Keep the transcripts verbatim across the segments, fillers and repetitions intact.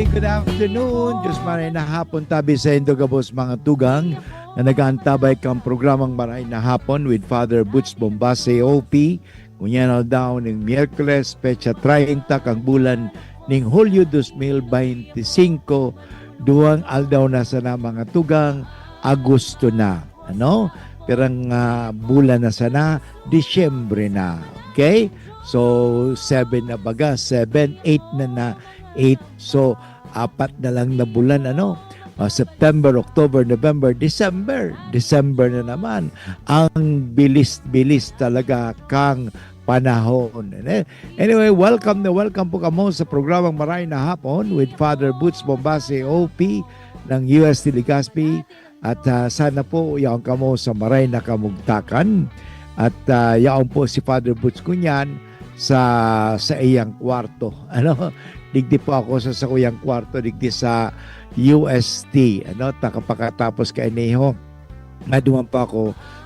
Good afternoon. Diyos maray na hapon tabi sa indo gabos mga tugang na nag-aantabay kang programang Maray na Hapon with Father Butch Bombase, O P. Ngunyan aldaw ning Miyerkules, petsa treinta kang bulan ning Hulyo dos mil beinti singko, duwang aldaw na sana mga tugang, Agosto na. Ano? Pirang, ah, bulan na sana, Disyembre na. Okay? So, seven na baga, seven, eight na na, eight. So, apat na lang na bulan, ano? Ah, September, October, November, December. December na naman. Ang bilis-bilis talaga kang panahon. Ene-, anyway, welcome na welcome po kamo sa programang Maray na Hapon with Father Boots Bombase, O P ng U S T Legazpi. At, ah, sana po yaon kamo sa maray na kamugtakan. At, ah, yaon po si Father Boots ngunyan sa, sa iyang kwarto. Ano? Digdi po ako sa sakuyang kwarto, digdi sa U S T. Ano? Takapakatapos kaini ho, naduman po ako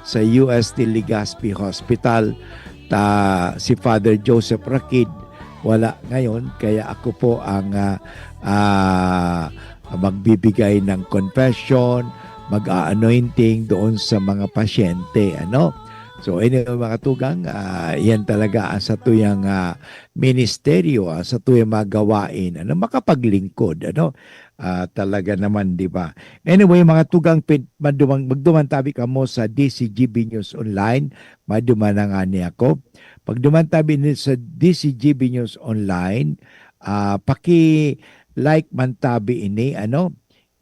sa U S T Legazpi Hospital. Ta, si Father Joseph Rakid wala ngayon, kaya ako po ang, ah, ah, magbibigay ng confession, mag-a-anointing doon sa mga pasyente, ano? So, anyway, mga tugang, ah, yan talaga ang satuyang, ah, ministeryo, ang satuyang mga gawain, ano, makapaglingkod, ano? Ah, talaga naman, di ba? Anyway, mga tugang, pin-, magduman, magduman tabi kamo sa D C G B News Online, magduman na nga ni ako. Pagduman tabi ni sa D C G B News Online, ah, paki-like man tabi ini, ano?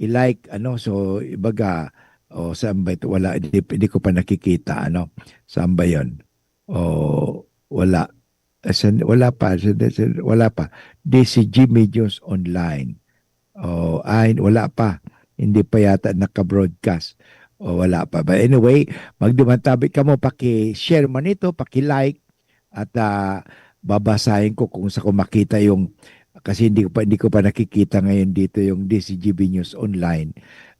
I-like, ano? So, ibaga, o, saan ba ito? Wala, hindi, hindi ko pa nakikita, ano? Saan ba yun? O, wala. Asan, wala pa, sa, sa, wala pa. D C G Medios Online. O, ay, wala pa. Hindi pa yata naka-broadcast. O, wala pa. But anyway, magduman tabi kamo, paki-share man ito, paki-like, at, ah, babasahin ko kung sa ko makita yung, kasi hindi ko pa, hindi ko pa nakikita ngayon dito yung D C G B News Online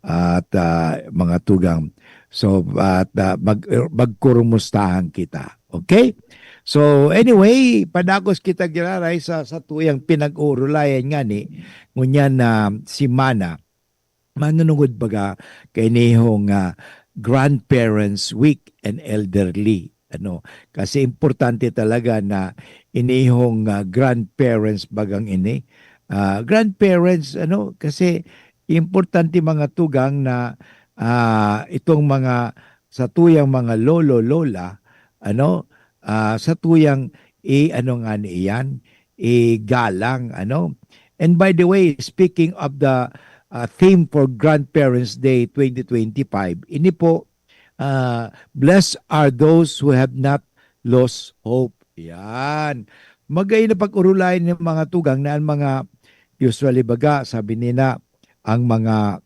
at, ah, mga tugang. So, at, ah, mag-, magkurumustahan kita. Okay? So, anyway, padagos kita giraray sa, sa tuyang pinag-uurulayan ngani, ngunyan na semana. Manunungod baga kainihong, ah, Grandparents Week and Elderly, ano? Kasi importante talaga na inihong, ah, grandparents bagang ini. Ah, grandparents, ano, kasi importante mga tugang na, ah, itong mga satuyang mga lolo, lola, ano, ah, satuyang i-, ano nga ni iyan, igalang, ano. And by the way, speaking of the, ah, theme for Grandparents' Day twenty twenty-five, ini po, ah, "Blessed are those who have not lost hope." Yan. Magayon na pag-urulayan ng mga tugang na ang mga, usually baga, sabi nila, ang mga,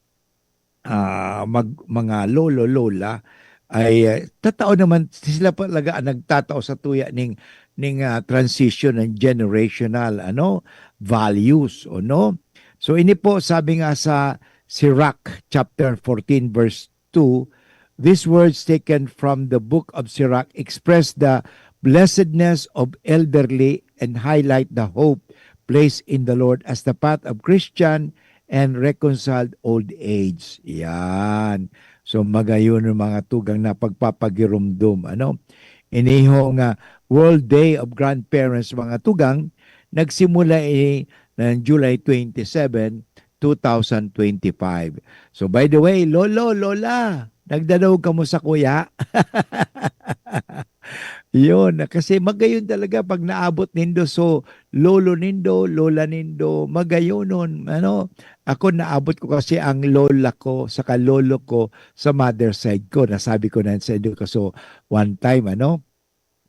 ah, mag-, mga lolo, lola ay, ah, tatao naman, sila pa talaga ang nagtatao sa tuya ning, ning, ah, transition ng generational, ano, values, o no? So, ini po, sabi nga sa Sirach chapter fourteen, verse two, these words taken from the book of Sirach express the blessedness of elderly and highlight the hope placed in the Lord as the path of Christian and reconciled old age. Yan. So, magayon ang mga tugang na pagpapagirumdom, ano? Inihong, ah, World Day of Grandparents, mga tugang, nagsimula ini ng July twenty-seven, two thousand twenty-five. So, by the way, lolo, lola, nagdadaog kamo sa kuya? Yun, kasi magayon talaga pag naabot nindo. So, lolo nindo, lola nindo, magayonon, ano? Ako, naabot ko kasi ang lola ko saka lolo ko sa mother side ko. Nasabi ko na sa inyo, kaso one time, ano?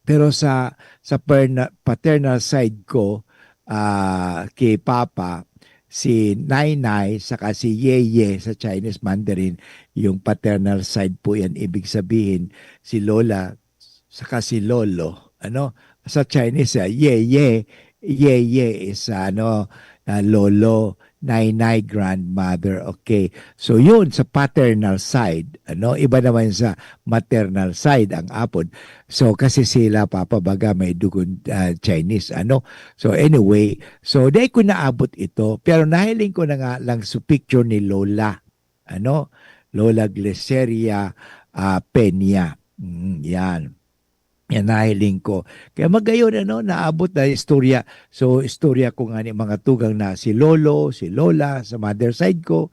Pero sa, sa perna-, paternal side ko, ah, kay papa, si nainay saka si yeye sa Chinese Mandarin, yung paternal side po yan. Ibig sabihin, si lola saka si lolo, ano? Sa Chinese, ah, yeye, yeye is, ano, ah, lolo. Nainay, grandmother. Okay. So, yun sa paternal side, ano? Iba naman sa maternal side ang apod. So, kasi sila, papa, baga may dugon, ah, Chinese, ano? So, anyway. So, dai ko naabot ito. Pero nahiling ko na nga lang sa picture ni Lola. Ano? Lola Glyceria, ah, Peña. Mm, yan. Yan, nahiling ko. Kaya magayon, ano, naabot na istorya. So, istorya ko nga ni mga tugang na si Lolo, si Lola, sa mother side ko,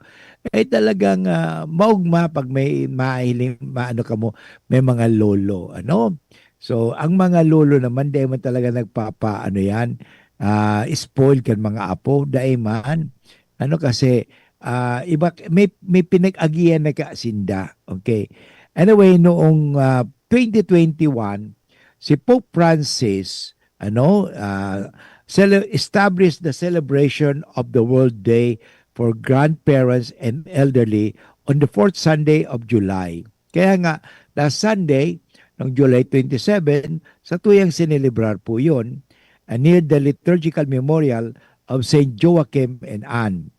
eh, talagang, ah, maugma pag may mahiling, maano ka mo, may mga lolo, ano? So, ang mga lolo naman, dai man talaga nagpapa-, ano yan, ah, spoil kan mga apo, dai man. Ano kasi, ah, iba, may, may pinag-agihan na ka sinda. Okay. Anyway, noong, ah, twenty twenty-one, si Pope Francis, ano, ah, cele-, established the celebration of the World Day for Grandparents and Elderly on the fourth Sunday of July. Kaya nga, last Sunday, noong July twenty-seven, sa tuyang sinelebrar po yun, ah, near the liturgical memorial of Saint Joachim and Anne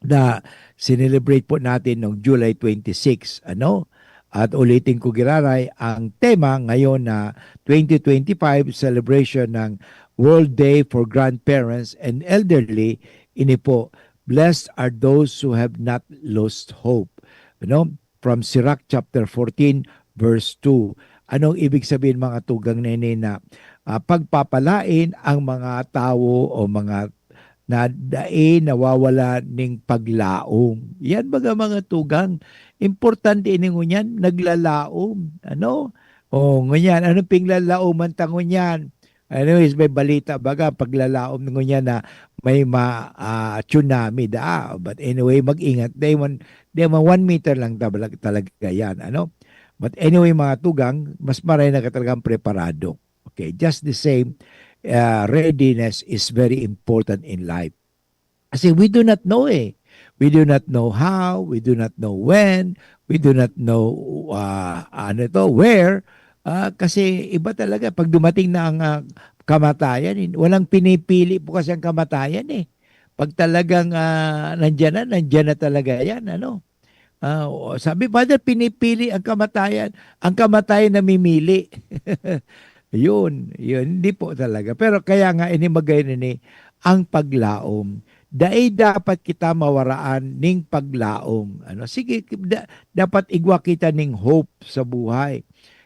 na sinelebrate po natin noong July twenty-six, ano? At ulitin ko, giraray, ang tema ngayon na twenty twenty-five celebration ng World Day for Grandparents and Elderly, ini po, "Blessed are those who have not lost hope." Ano? From Sirach chapter fourteen, verse two. Anong ibig sabihin, mga tugang, na ini na, ah, pagpapalain ang mga tawo o mga na dai nawawala ning paglaom. Yan baga, mga tugang, importante ini ngunyan, naglalaom. Ano? O, ngunyan, anong pinglalaoman ta ngunyan? Anyways, may balita baga, paglalaom ngunyan na may ma-, ah, tsunami da. But anyway, mag-ingat. Dai man, dai man, one meter lang tabla-, talaga yan, ano? But anyway, mga tugang, mas maray na ka talagang preparado. Okay, just the same, ah, readiness is very important in life. Kasi we do not know eh. We do not know how, we do not know when, we do not know, ah, ano to, where. Ah, kasi iba talaga pag dumating na ang, ah, kamatayan, eh. Walang pinipili po kasi ang kamatayan eh. Pag talagang, ah, nandiyan na, nandiyan na talaga yan, ano. Ah, oo. Sabi, "Father, pinipili ang kamatayan. Ang kamatayan namimili." Yun, yun. Hindi po talaga. Pero kaya nga, ini magayon ini, ang paglaom. Dai dapat kita mawaraan ning paglaom. Ano? Sige, da-, dapat igwa kita ning hope sa buhay.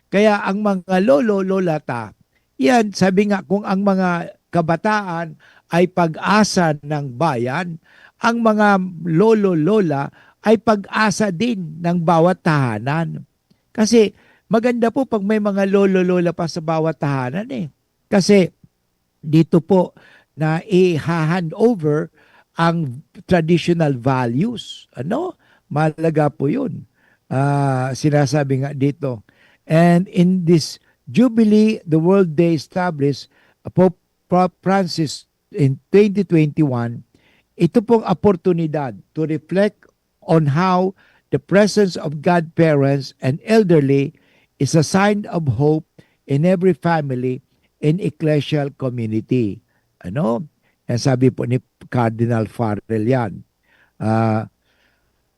Kaya ang mga lolo, lola ta, yan, sabi nga, kung ang mga kabataan ay pag-asa ng bayan, ang mga lolo, lola ay pag-asa din ng bawat tahanan. Kasi maganda po pag may mga lolo, lola pa sa bawat tahanan eh. Kasi dito po na i-ha-hand over ang traditional values. Ano? Mahalaga po yun. Ah, sinasabi nga dito. And in this Jubilee, the World Day established, Pope Fra-, Francis in twenty twenty-one, ito pong oportunidad to reflect on how the presence of godparents and elderly is a sign of hope in every family and ecclesial community. Ano? Yan sabi po ni Cardinal Farrell yan. Ah,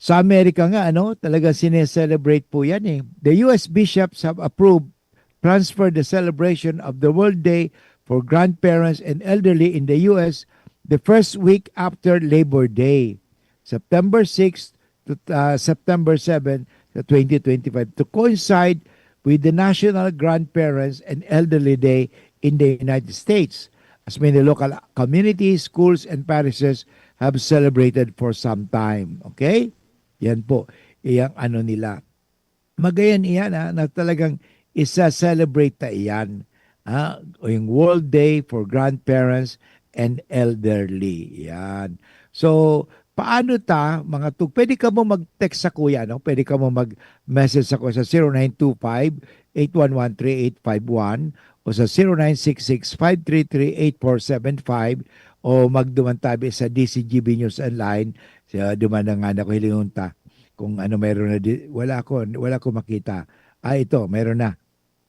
sa Amerika nga, ano, talagang sineselebrate po yan eh. The U S bishops have approved, transferred the celebration of the World Day for Grandparents and Elderly in the U S the first week after Labor Day, September sixth to, uh, September seventh, the twenty twenty-five, to coincide with the National Grandparents and Elderly Day in the United States, as many local communities, schools, and parishes have celebrated for some time. Okay? Yan po. Iyang ano nila. Magayon iyan, ha, na talagang isa-celebrate ta iyan. Ha? O yung World Day for Grandparents and Elderly. Yan. So, paano ta, mga tug-, pwede ka mo mag-text sa kuya, no? Pwede ka mo mag-message sa kuya sa zero nine two five, eight one one, three eight five one o sa zero nine six six, five three three, eight four seven five o magduman tabi sa D C G B News Online. Sa duman na nga na ko hilingon ta kung ano mayroon na di, wala ko, wala ko makita. Ah, ito, mayroon na.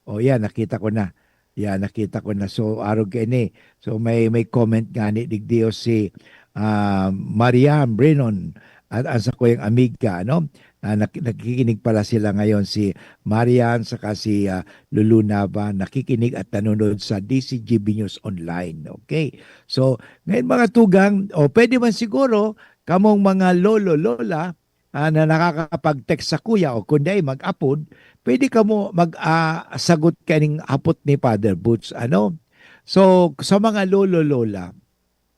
O yan, nakita ko na. Yan, nakita ko na. So, arog kaini. So, may, may comment nga ni digdi o si, ah, Marian Brenon at ang sakuyang amiga, ano? Ah, nak-, nakikinig pala sila ngayon, si Marian saka si, ah, Lulu Nava, nakikinig at nanonood sa D C G B News Online. Okay. So, ngayon mga tugang, o pwede man siguro, kamong mga lolo, lola, ah, na nakakapag-text sa kuya o kundi mag-apod, pwede kamo mag, ah, sagot kaning hapot ni Father Boots, ano? So, sa mga lolo, lola,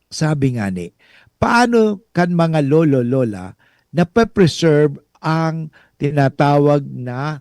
sabi nga ni, paano kan mga lolo, lola nape-preserve ang tinatawag na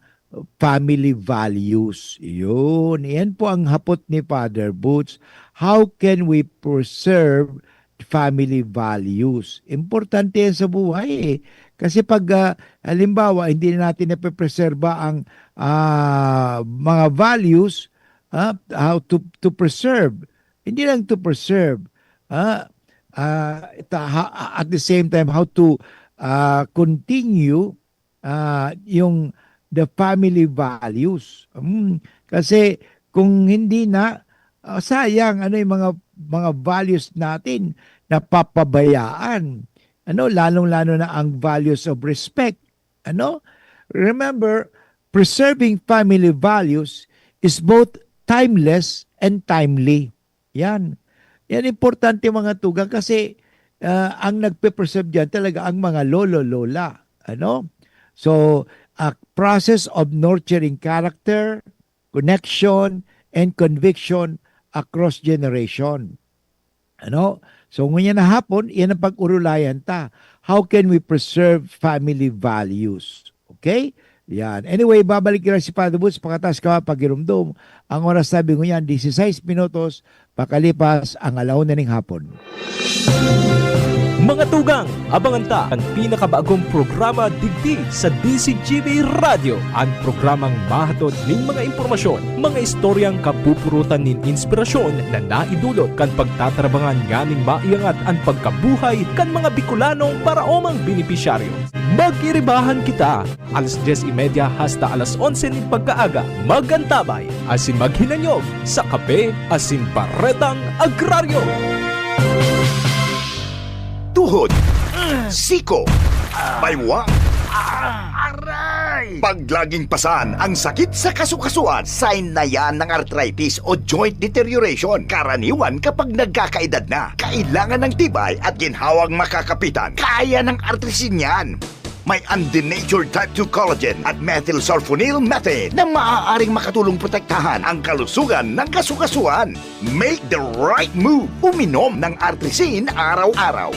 family values? Yun, yan po ang hapot ni Father Boots. How can we preserve family values? Importante yan sa buhay eh. Kasi pag, ah, halimbawa, hindi natin nape-preserve ang, ah, mga values, ah, how to, to preserve. Hindi lang to preserve, ah, ah, ta-, ha-, at the same time, how to, ah, continue, ah, yung the family values. Mm, kasi kung hindi na, ah, sayang, ano, yung mga, mga values natin napapabayaan. Ano, lalong-lalo na ang values of respect. Ano? Remember, preserving family values is both timeless and timely. Yan. Yan importante, mga tugang, kasi, ah, ang nagpe-preserve diyan talaga ang mga lolo, lola. Ano? So, a process of nurturing character, connection, and conviction across generation. Ano? So, ngunyan na hapon, iyan ang pag-urulayan ta. How can we preserve family values? Okay? Yan. Anyway, babalik lang si Father Boots pagkatapos ka pagirumdom. Ang oras, sabi ngunyan, dieciséis minutos pakalipas ang ala una ning hapon. Mga tugang, abangan ta an pinakabagong programa digdi sa D C G B Radyo, an programang mahatod nin mga impormasyon, mga istoryang kapupurutan nin inspirasyon na naidulot kan pagtatarabangan nganing maiangat an pagkabuhay kan mga Bicolanong paraomang benepisyaryo. Mag-iribahan kita! Alas dyes y media hasta alas onse nin pagkaaga, mag-antabay asin maghinanyog sa Kape asin Baretang Agraryo. Tuhod, siko, baywa, aray! Paglaging pasan ang sakit sa kasukasuan, sign na yan ng arthritis o joint deterioration. Karaniwan kapag nagkakaedad na, kailangan ng tibay at ginhawang makakapitan. Kaya ng artrisin yan. May undenatured type two collagen at methylsulfonyl methane na maaaring makatulong protektahan ang kalusugan ng kasukasuan. Make the right move. Uminom ng Artrisin araw-araw.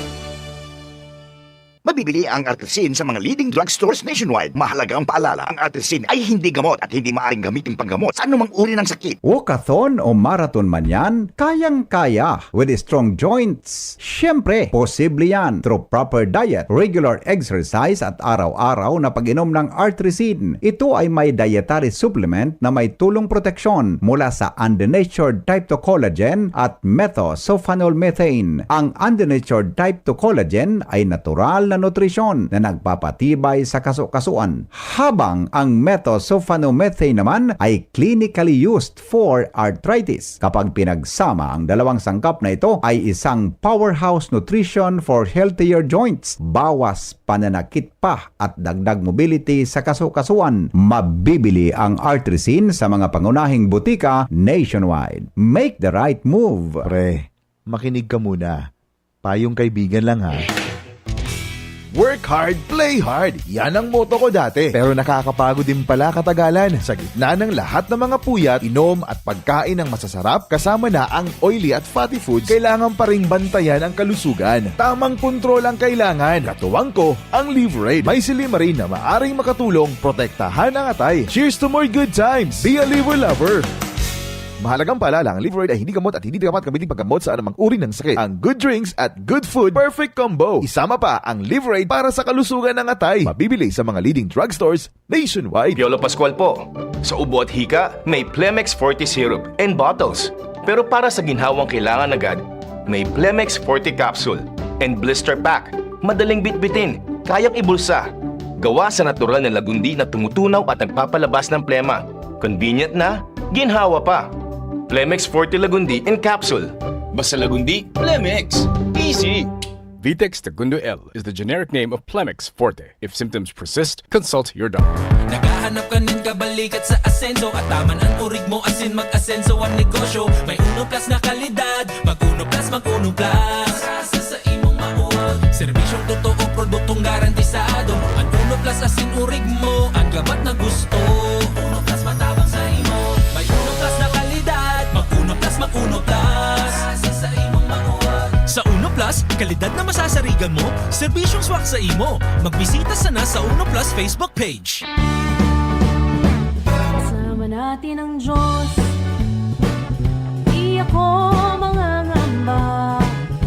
Mabibili ang Artrisin sa mga leading drugstores nationwide. Mahalagang paalala, ang Artrisin ay hindi gamot at hindi maaaring gamitin panggamot sa anumang uri ng sakit. Walkathon o marathon man yan, kayang-kaya with strong joints. Siyempre, posible yan through proper diet, regular exercise at araw-araw na pag-inom ng Artrisin. Ito ay may dietary supplement na may tulong proteksyon mula sa undenatured type two collagen at methosulfonol methane. Ang undenatured type two collagen ay natural na nutrisyon na nagpapatibay sa kasukasuan, habang ang methosulfonomethane naman ay clinically used for arthritis. Kapag pinagsama, ang dalawang sangkap na ito ay isang powerhouse nutrition for healthier joints, bawas pananakit pa at dagdag mobility sa kasukasuan. Mabibili ang Artrisin sa mga pangunahing butika nationwide. Make the right move! Pre, makinig ka muna. Payong kaibigan lang ha. Work hard, play hard. Yan ang motto ko dati. Pero nakakapagod din pala katagalan. Sa gitna ng lahat ng mga puyat, inom at pagkain ng masasarap, kasama na ang oily at fatty foods, kailangan pa ring bantayan ang kalusugan. Tamang kontrol ang kailangan. Katuwang ko, ang Liverade. May silymarin na maaring makatulong protektahan ang atay. Cheers to more good times! Be a Liver Lover! Mahalagang paalala, ang Liverade ay hindi gamot at hindi dapat gamitin paggamot sa anumang uri ng sakit. Ang good drinks at good food, perfect combo. Isama pa ang Liverade para sa kalusugan ng atay. Mabibili sa mga leading drugstores nationwide. Piolo Pascual po. Sa ubo at hika, may Plemex Forte Syrup and bottles. Pero para sa ginhawang kailangan agad, may Plemex Forte Capsule and Blister Pack. Madaling bitbitin, kayang ibulsa. Gawa sa natural na lagundi na tumutunaw at nagpapalabas ng plema. Convenient na, ginhawa pa. Plemex Forte Lagundi in Capsule. Basta Lagundi, Plemex. Easy! Vitex Segundo L is the generic name of Plemex Forte. If symptoms persist, consult your doctor. Naghahanap ka nin kabalikat sa asenso, at taman an urig mo asin mag-asenso an negosyo. May Uno Plus na kalidad, mag Uno Plus, mag Uno Plus. Sa, sa, sa imong mauwag. Serbisyong totoo, produktong garantisado. An Uno Plus asin urig mo, an gabat na gusto. Uno Plus matabang sa imo. May Uno Plus na kalidad, mag Uno Plus, mag Uno Plus. Sa, sa imong mauwag. Sa Uno Plus, kalidad na masasarigan mo, serbisyong swak sa imo. Magbisita sana sa Uno Plus Facebook page. Kasama natin ang Diyos. Di ako mangangamba.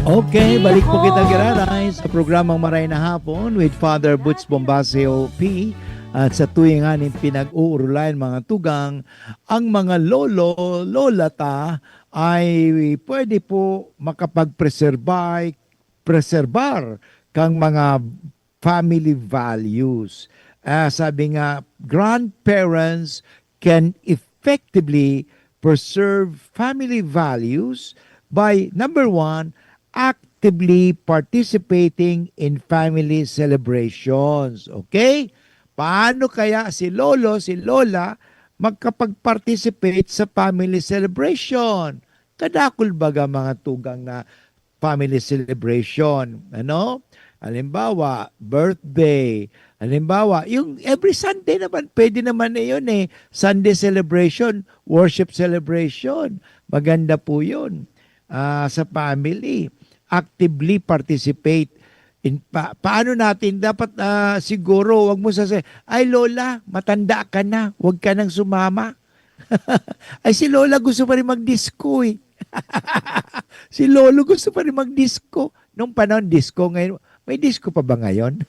Okay, balik po kita Ako. Giraray sa programang Maray na Hapon with Father Boots Bombaseo P. At sa tuwing aning pinag-uurulayan mga tugang, ang mga lolo, lola ta ay pwede po makapag-preserve, preserbar kang mga family values. Ah, sabi nga, grandparents can effectively preserve family values by, number one, actively participating in family celebrations. Okay? Paano kaya si lolo, si lola, magkapag-participate sa family celebration? Kadakul baga mga tugang na family celebration, ano? Halimbawa, birthday. Halimbawa, yung every Sunday naman, pwede naman na yun eh. Sunday celebration, worship celebration. Maganda po yun. Ah, sa family, actively participate. In, pa, paano natin dapat ah, siguro, wag mo sasay, ay lola, matanda ka na, wag ka nang sumama. Ay si lola gusto pa rin mag-disco eh. Si lolo gusto pa rin mag-disco. Nung panahon disco, ngayon, may disco pa ba ngayon?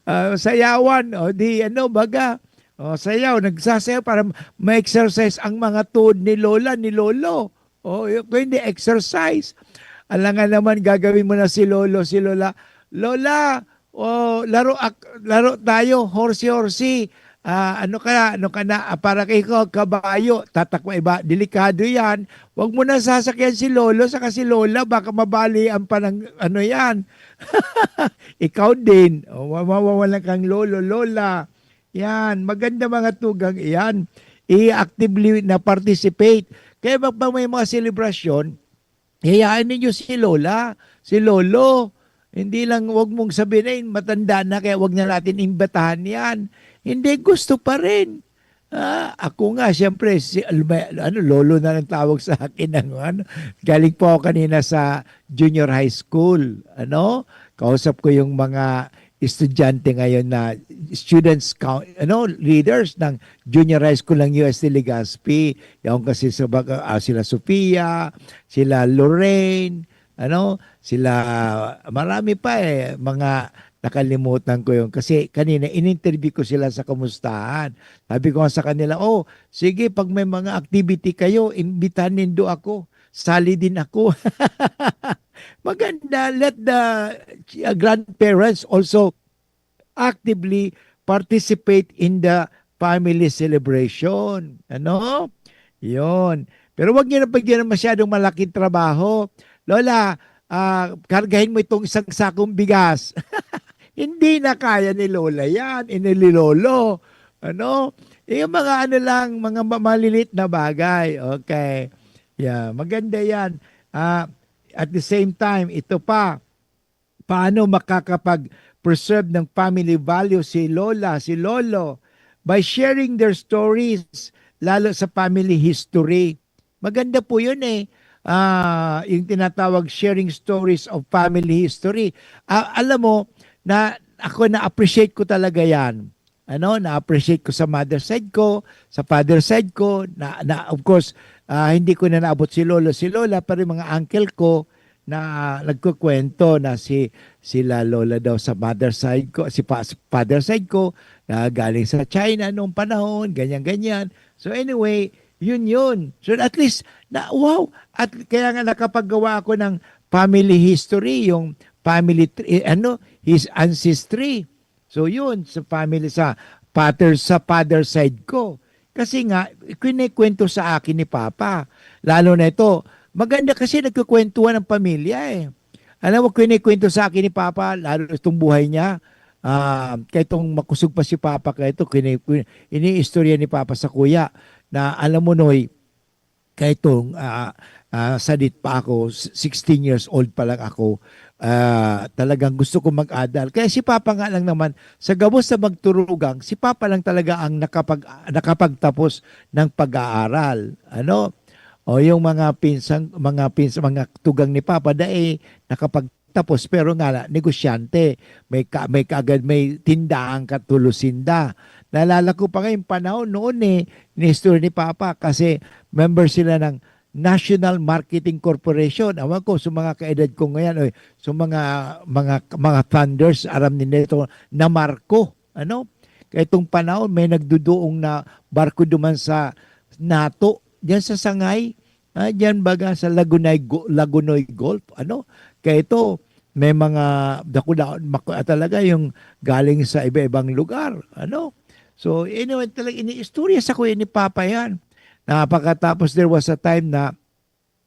Ah, sayawan, o di ano, baga, o, sayaw, nagsasayaw para ma-exercise ang mga tuhod ni lola, ni lolo. O, y- kung hindi, exercise. Alangan naman, gagawin mo na si lolo, si lola. Lola, o, laro, ak- laro tayo, horsi-horsi. Ah, ano ka na, ano ka na, ah, para kay ikaw, kabayo, tatakbo iba, delikado yan. Huwag mo na sasakyan si lolo saka si lola, baka mabali ang panang, ano yan. Ikaw din, o, mawawalan kang lolo, lola. Yan, maganda mga tugang iyan. I-actively na participate. Kaya pag may mga selebrasyon, hayaan ninyo si lola, si lolo. Hindi lang, wag mong sabihin, ay, matanda na, kaya wag na natin imbitahan yan. Hindi, gusto pa rin. Ah, ako nga, siyempre, si, ano, lolo na lang tawag sa akin. Ano, ano. Galing po ako kanina sa junior high school. Ano? Kausap ko yung mga estudyante ngayon na students, coun- ano, leaders ng junior high school ng U S T Legazpi. Yung kasi sa baga, ah, sila Sofia, sila Lorraine, ano, sila, marami pa eh, mga nakalimutan ko yun. Kasi kanina, in-interview ko sila sa kamustahan. Sabi ko nga sa kanila, oh, sige, pag may mga activity kayo, imbitahan nindo ako. Sali din ako. Maganda, let the uh, grandparents also actively participate in the family celebration. Ano? Yon. Pero wag niyo na bigyan ng masyadong malaking trabaho. Lola, ah, kargahin mo itong isang sakong bigas. Hindi na kaya ni Lola yan, inililolo. Ano? Yung mga ano lang, mga ma- malilit na bagay. Okay. Yeah, maganda yan. Ah, at the same time, ito pa, paano makakapag-preserve ng family value si Lola, si Lolo? By sharing their stories, lalo sa family history. Maganda po yun eh. Ah, yung tinatawag sharing stories of family history. Ah, alam mo, na ako na-appreciate ko talaga yan. Ano, na-appreciate ko sa mother side ko, sa father side ko, na, na of course, ah, hindi ko na naabot si lolo, si lola, pero yung mga uncle ko na nagkukwento na si sila lola daw sa mother side ko, si pa, sa father side ko, na galing sa China noong panahon, ganyan-ganyan. So anyway, yun yun. So at least, na, wow, at kaya nga nakapaggawa ako ng family history, yung family tree, eh, ano, his ancestry. So yun, sa family, sa father, sa father side ko. Kasi nga, kinikwento sa akin ni Papa. Lalo na ito, maganda kasi nagkukwentuhan ng pamilya eh. Alam mo, kinikwento sa akin ni Papa, lalo itong buhay niya, ah, kaya itong makusog pa si Papa, kaya ito, kini-, kini-, iniistorya ni Papa sa kuya na, "Alam mo, Noy, kaya itong, ah, ah, sadit pa ako, s-, sixteen years old pa lang ako, ah, talagang gusto ko mag-adal." Kaya si Papa nga lang naman, sa gabos na magturugang, si Papa lang talaga ang nakapag-, nakapagtapos ng pag-aaral. Ano? O yung mga pinsang, mga pins-, mga tugang ni Papa, dai nakapagtapos, pero nga la, negosyante. May ka-, may kaagad, may tindahan katulos sinda. Naalala ko pa nga yung panahon noon eh, ni-story ni Papa, kasi member sila ng National Marketing Corporation. Awan ko, sa mga kaedad ko ngayon, oy, sa mga, mga, mga thunders, aram ninda ito, na Marco, ano? Kaya itong panahon, may nagduduong na barko duman sa Nato, diyan sa Sangay, ah, diyan baga sa Lagunay Go-, Lagunoy Gulf, ano? Kaya ito, may mga dakula, mak-, talaga yung galing sa iba-ibang lugar, ano? So, anyway, talaga iniistorya sa kuya ni Papa yan. Napakatapos, there was a time na,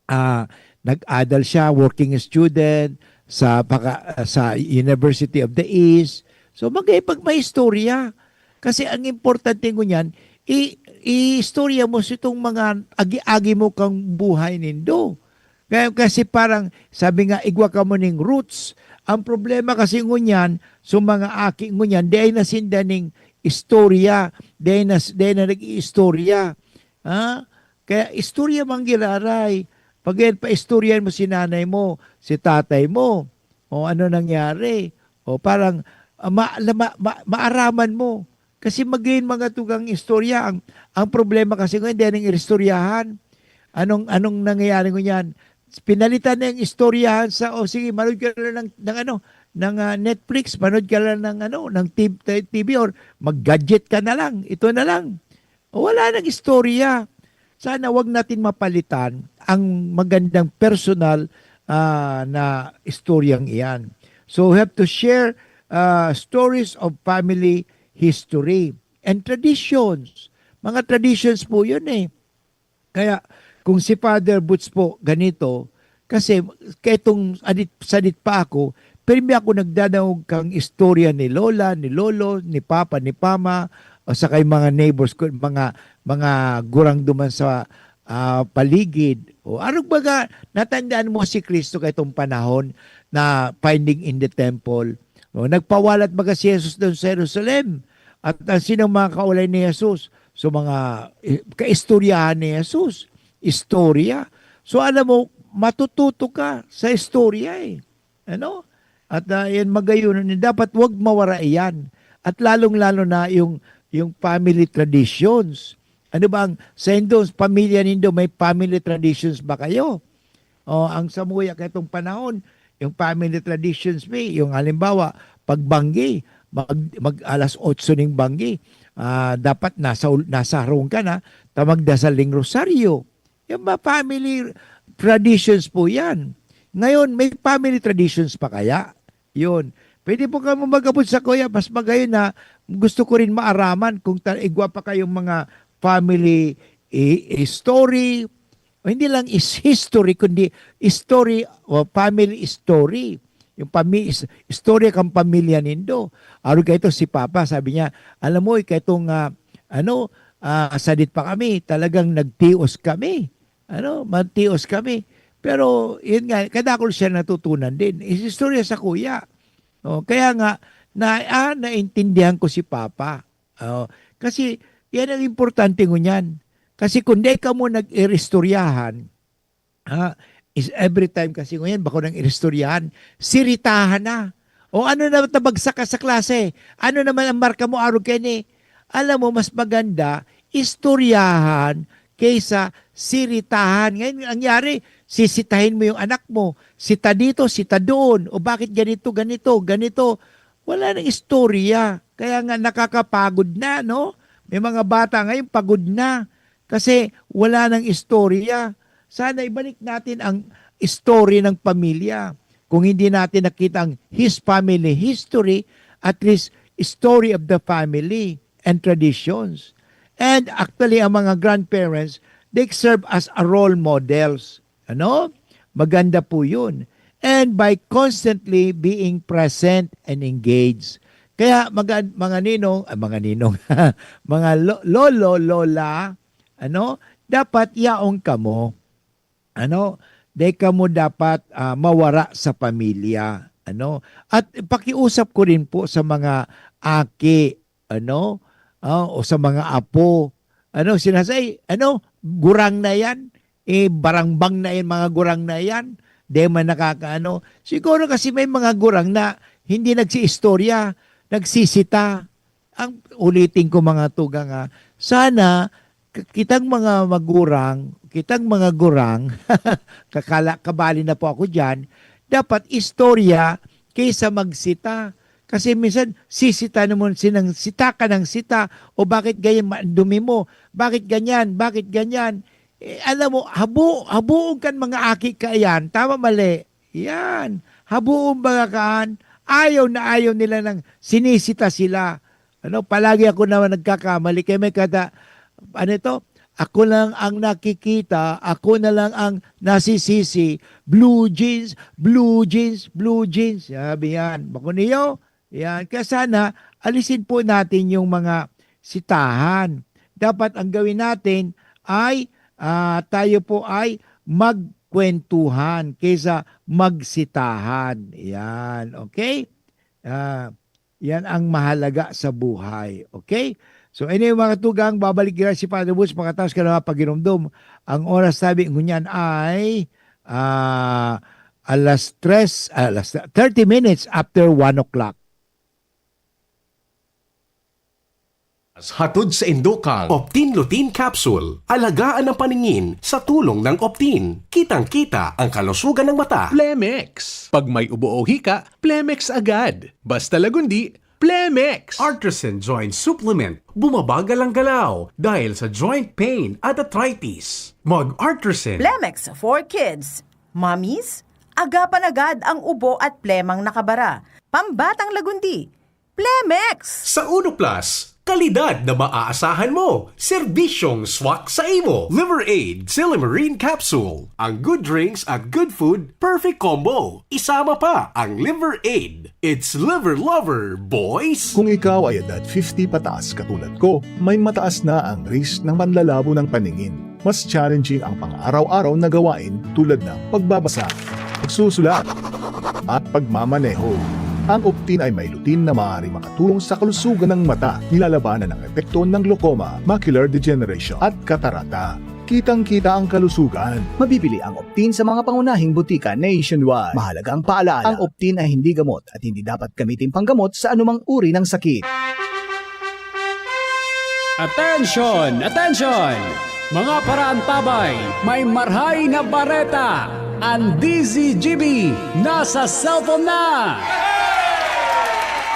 ah, nag-adal siya, working student, sa paka-, sa University of the East. So, magay pag may istorya. Kasi ang importante ngunyan, i-, i-istorya mo sa itong mga agi-agi mo kang buhay nindo. Kaya, kasi parang, sabi nga, "Igwa kamo ning roots." Ang problema kasi ngunyan, sa mga aki ngunyan, di ay nasinda ning istorya, di ay nas-, di ay na nag-iistorya. Ha? Kaya istorya man giraray. Pag yan, paistoryan mo si nanay mo, si tatay mo. O ano nangyari? O parang, ah, ma-, na-, ma-, ma-, maaraman mo. Kasi magayon mga tugang istorya. Ang, ang problema kasi ngayon, hindi nang iristoryahan. Anong, anong nangyayari ngunyan? Pinalitan na yung istoryahan sa, "O sige, manood ka lang ng, ng ano, ng, ah, Netflix, manood ka lang ng ano, ng T V, T V or mag-gadget ka na lang. Ito na lang." Wala nang istorya. Sana wag natin mapalitan ang magandang personal, ah, na istoryang iyan. So, we have to share, ah, stories of family history and traditions. Mga traditions po yun eh. Kaya, kung si Father Boots po ganito, kasi kaitong adit-, sadit pa ako, pirmi ako nagdadangog kang istorya ni Lola, ni Lolo, ni Papa, ni Pama, o sa kay mga neighbors ko, mga, mga gurang duman sa, ah, paligid. O, arog baga, natandaan mo si Kristo kaitong panahon na finding in the temple. O, nagpawalat baga si Jesus doon sa Jerusalem. At ang sinong mga kaulay ni Jesus? So, mga, eh, kaistoryahan ni Jesus. Istorya. So, alam mo, matututo ka sa istorya eh. Ano? At, ah, yan magayon, dapat wag mawara iyan. At lalong-lalo na yung, yung family traditions. Ano ba ang, sa indo, pamilya nindo, may family traditions ba kayo? O, ang samuya katong panahon, yung family traditions mi, yung halimbawa, pagbanggi, mag, mag alas otso ning banggi, ah, dapat nasa ul-, nasa harong ka na, ta magdasal ning rosaryo. Yung mga family traditions po yan. Ngayon, may family traditions pa kaya? Yun. Pwede po kamo mag-abot sa kuya, mas magayon na gusto ko rin maaraman kung ta-, igwa pa kayong mga family i-, story. O hindi lang is history, kundi story o family story. Yung pami-, is-, istorya kang pamilya nindo. Arog kaito si Papa, sabi niya, "Alam mo, ikatong, ah, ano, ah, sadit pa kami, talagang nagtios kami. Ano, matios kami." Pero, yun nga, kadakol siya natutunan din. Is-, istorya sa kuya. Oh, kaya nga, na, ah, naintindihan ko si Papa. Oh, kasi, yan ang importante ngunyan. Kasi kung di ka mo nag-iristoryahan, ah, is every time kasi ngunyan, bako nang iristoryahan, siritahan na. O ano na tabagsak ka sa klase? Ano naman ang marka mo, arog kaini? Alam mo, mas maganda, istoryahan kaysa siritahan. Ngayon, ang nangyari, sisitahin mo yung anak mo. Sita dito, sita doon. O bakit ganito, ganito, ganito? Wala nang istorya. Kaya nga nakakapagod na, no? May mga bata ngayon, pagod na. Kasi wala nang istorya. Sana ibalik natin ang story ng pamilya. Kung hindi natin nakita ang his family history, at least story of the family and traditions. And actually, ang mga grandparents, they serve as a role models. Ano? Maganda po yun. and by constantly being present and engaged. Kaya mga, mga ninong, ah, mga ninong, mga lo-, lolo, lola, ano, dapat yaon kamo. Ano, dai kamo dapat, ah, mawara sa pamilya, ano. At pakiusap ko rin po sa mga aki, ano, ah, o sa mga apo, ano, sinasay, ano, gurang na yan, eh, barangbang na yan, mga gurang na yan, di man nakakaano. Siguro kasi may mga gurang na hindi nagsiistorya, nagsisita. Ang ulitin ko, mga tugang, ah, sana k-, kitang mga magurang, kitang mga gurang, kakala-, kabali na po ako diyan, dapat istorya kaysa magsita. Kasi minsan, sisita naman sinang sita ka ng sita, "O bakit ganyan ma-, dumi mo? Bakit ganyan? Bakit ganyan?" Eh, alam mo, habo-, haboon kan mga aki kaiyan. Tama, mali? Yan. Haboon mga kaan, ayaw na ayaw nila ng sinisita sila. Ano, palagi ako naman nagkakamali. Kaya may kada, ano ito? "Ako lang ang nakikita, ako na lang ang nasisisi. Blue jeans, blue jeans, blue jeans." Sabi yan. Bako niyo? Yan. Kaya sana, alisin po natin yung mga sitahan. Dapat ang gawin natin ay, ah, tayo po ay magkwentuhan kaysa magsitahan. Yan. Okay? Ah, yan ang mahalaga sa buhay. Okay? So, anyway, mga tugang, babalik gira si Father Woods pagkatapos ka na pagirumdom. Ang oras sabi ngunyan ay, ah, alas tres, alas, thirty minutes after one o'clock. Hatod sa Indokang Optin Lutein Capsule. Alagaan ang paningin sa tulong ng Optin. Kitang-kita ang kalusugan ng mata. Plemex. Pag may ubo o hika, Plemex agad. Basta Lagundi, Plemex. Artisan Joint Supplement. Bumabagal ang galaw dahil sa joint pain at arthritis. Mag Artisan. Plemex for Kids. Mommies, agapan agad ang ubo at plemang nakabara. Pambatang Lagundi, Plemex! Sa Uno Plus, kalidad na maaasahan mo, serbisyong swak sa imo. Liver Aid, Silymarin Capsule. Ang good drinks at good food, perfect combo. Isama pa ang Liver Aid. It's Liver Lover, boys! Kung ikaw ay edad fifty pataas katulad ko, may mataas na ang risk ng panlalabo ng paningin. Mas challenging ang pang-araw-araw na gawain tulad ng pagbabasa, pagsusulat, at pagmamaneho. Ang Optin ay may lutein na maaaring makatulong sa kalusugan ng mata, nilalabanan ang epekto ng glaucoma, macular degeneration, at katarata. Kitang-kita ang kalusugan. Mabibili ang Optin sa mga pangunahing butika nationwide. Mahalagang paalaala, ang Optin ay hindi gamot at hindi dapat gamitin panggamot sa anumang uri ng sakit. Attention! Attention! Mga paraantabay, may marhay na bareta! Ang D Z G B nasa cellphone na!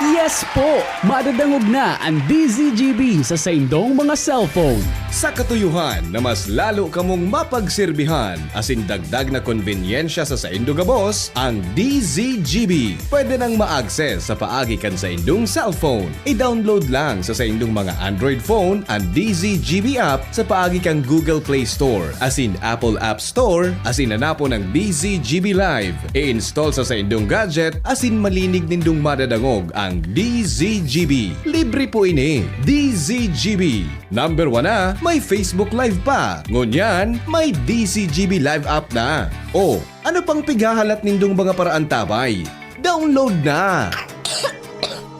Yes po! Madadangog na ang D Z G B sa saindong mga cellphone. Sa katuyohan na mas lalo kamong mapagserbihan, asin dagdag na konbenyensya sa saindo gabos, ang D Z G B pwede nang ma-access sa paagi kan saindong cellphone. I-download lang sa saindong mga Android phone ang D Z G B app sa paagi kan Google Play Store asin Apple App Store, asin hanapon ang D Z G B Live. I-install sa saindong gadget asin malinig nindong madadangog ang D Z G B. Libre po ini. D Z G B. Number one na, may Facebook Live pa. Ngunyan, may D Z G B Live app na. O, ano pang pighahalat nindong mga paraantabay? Download na!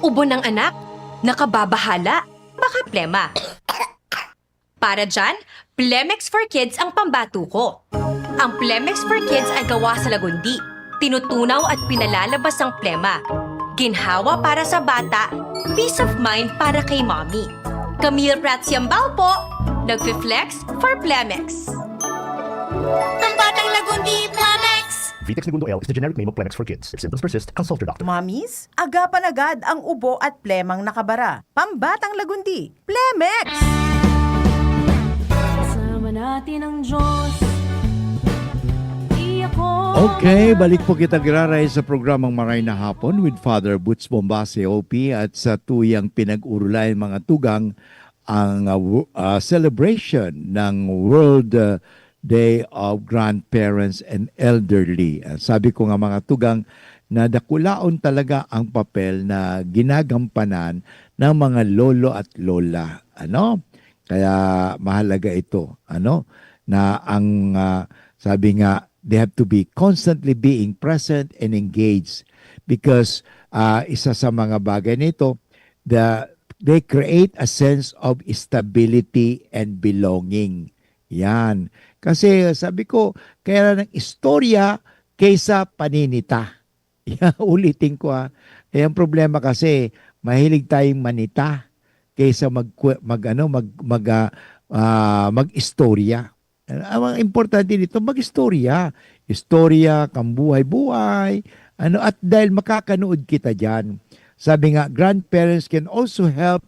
Ubo ng anak? Nakababahala? Baka plema. Para dyan, Plemex for Kids ang pambato ko. Ang Plemex for Kids ay gawa sa Lagundi. Tinutunaw at pinalalabas ang plema. Ginhawa para sa bata, peace of mind para kay mommy. Camille Prats Yambao po, nagfi-flex for Plemex. Pambatang Lagundi, Plemex! Vitex Negundo L is the generic name of Plemex for Kids. If symptoms persist, consult your doctor. Mommies, agapan agad ang ubo at plemang nakabara. Pambatang Lagundi, Plemex! Kasama natin ang Diyos. Di ako Okay, balik po kita giraray sa programang Maray na Hapon with Father Boots Bombase, O P, at sa tuyang pinag-urulayan mga tugang ang, ah, wo-, ah, celebration ng World, ah, Day of Grandparents and Elderly. Ah, sabi ko nga, mga tugang, na dakulaon talaga ang papel na ginagampanan ng mga lolo at lola, ano? Kaya mahalaga ito, ano? Na ang, ah, sabi nga, they have to be constantly being present and engaged because, ah, isa sa mga bagay nito, the, they create a sense of stability and belonging. Yan. Kasi sabi ko, kaya ng istorya kaysa paninita. Yan, ulitin ko, ah. Eh, ang problema kasi, mahilig tayong manita kaysa mag, mag, ano, mag, mag, ah, ah, mag-istorya. Ang importante dito, mag-istorya. Istorya, kambuhay-buhay, ano, at dahil makakanood kita diyan. Sabi nga, grandparents can also help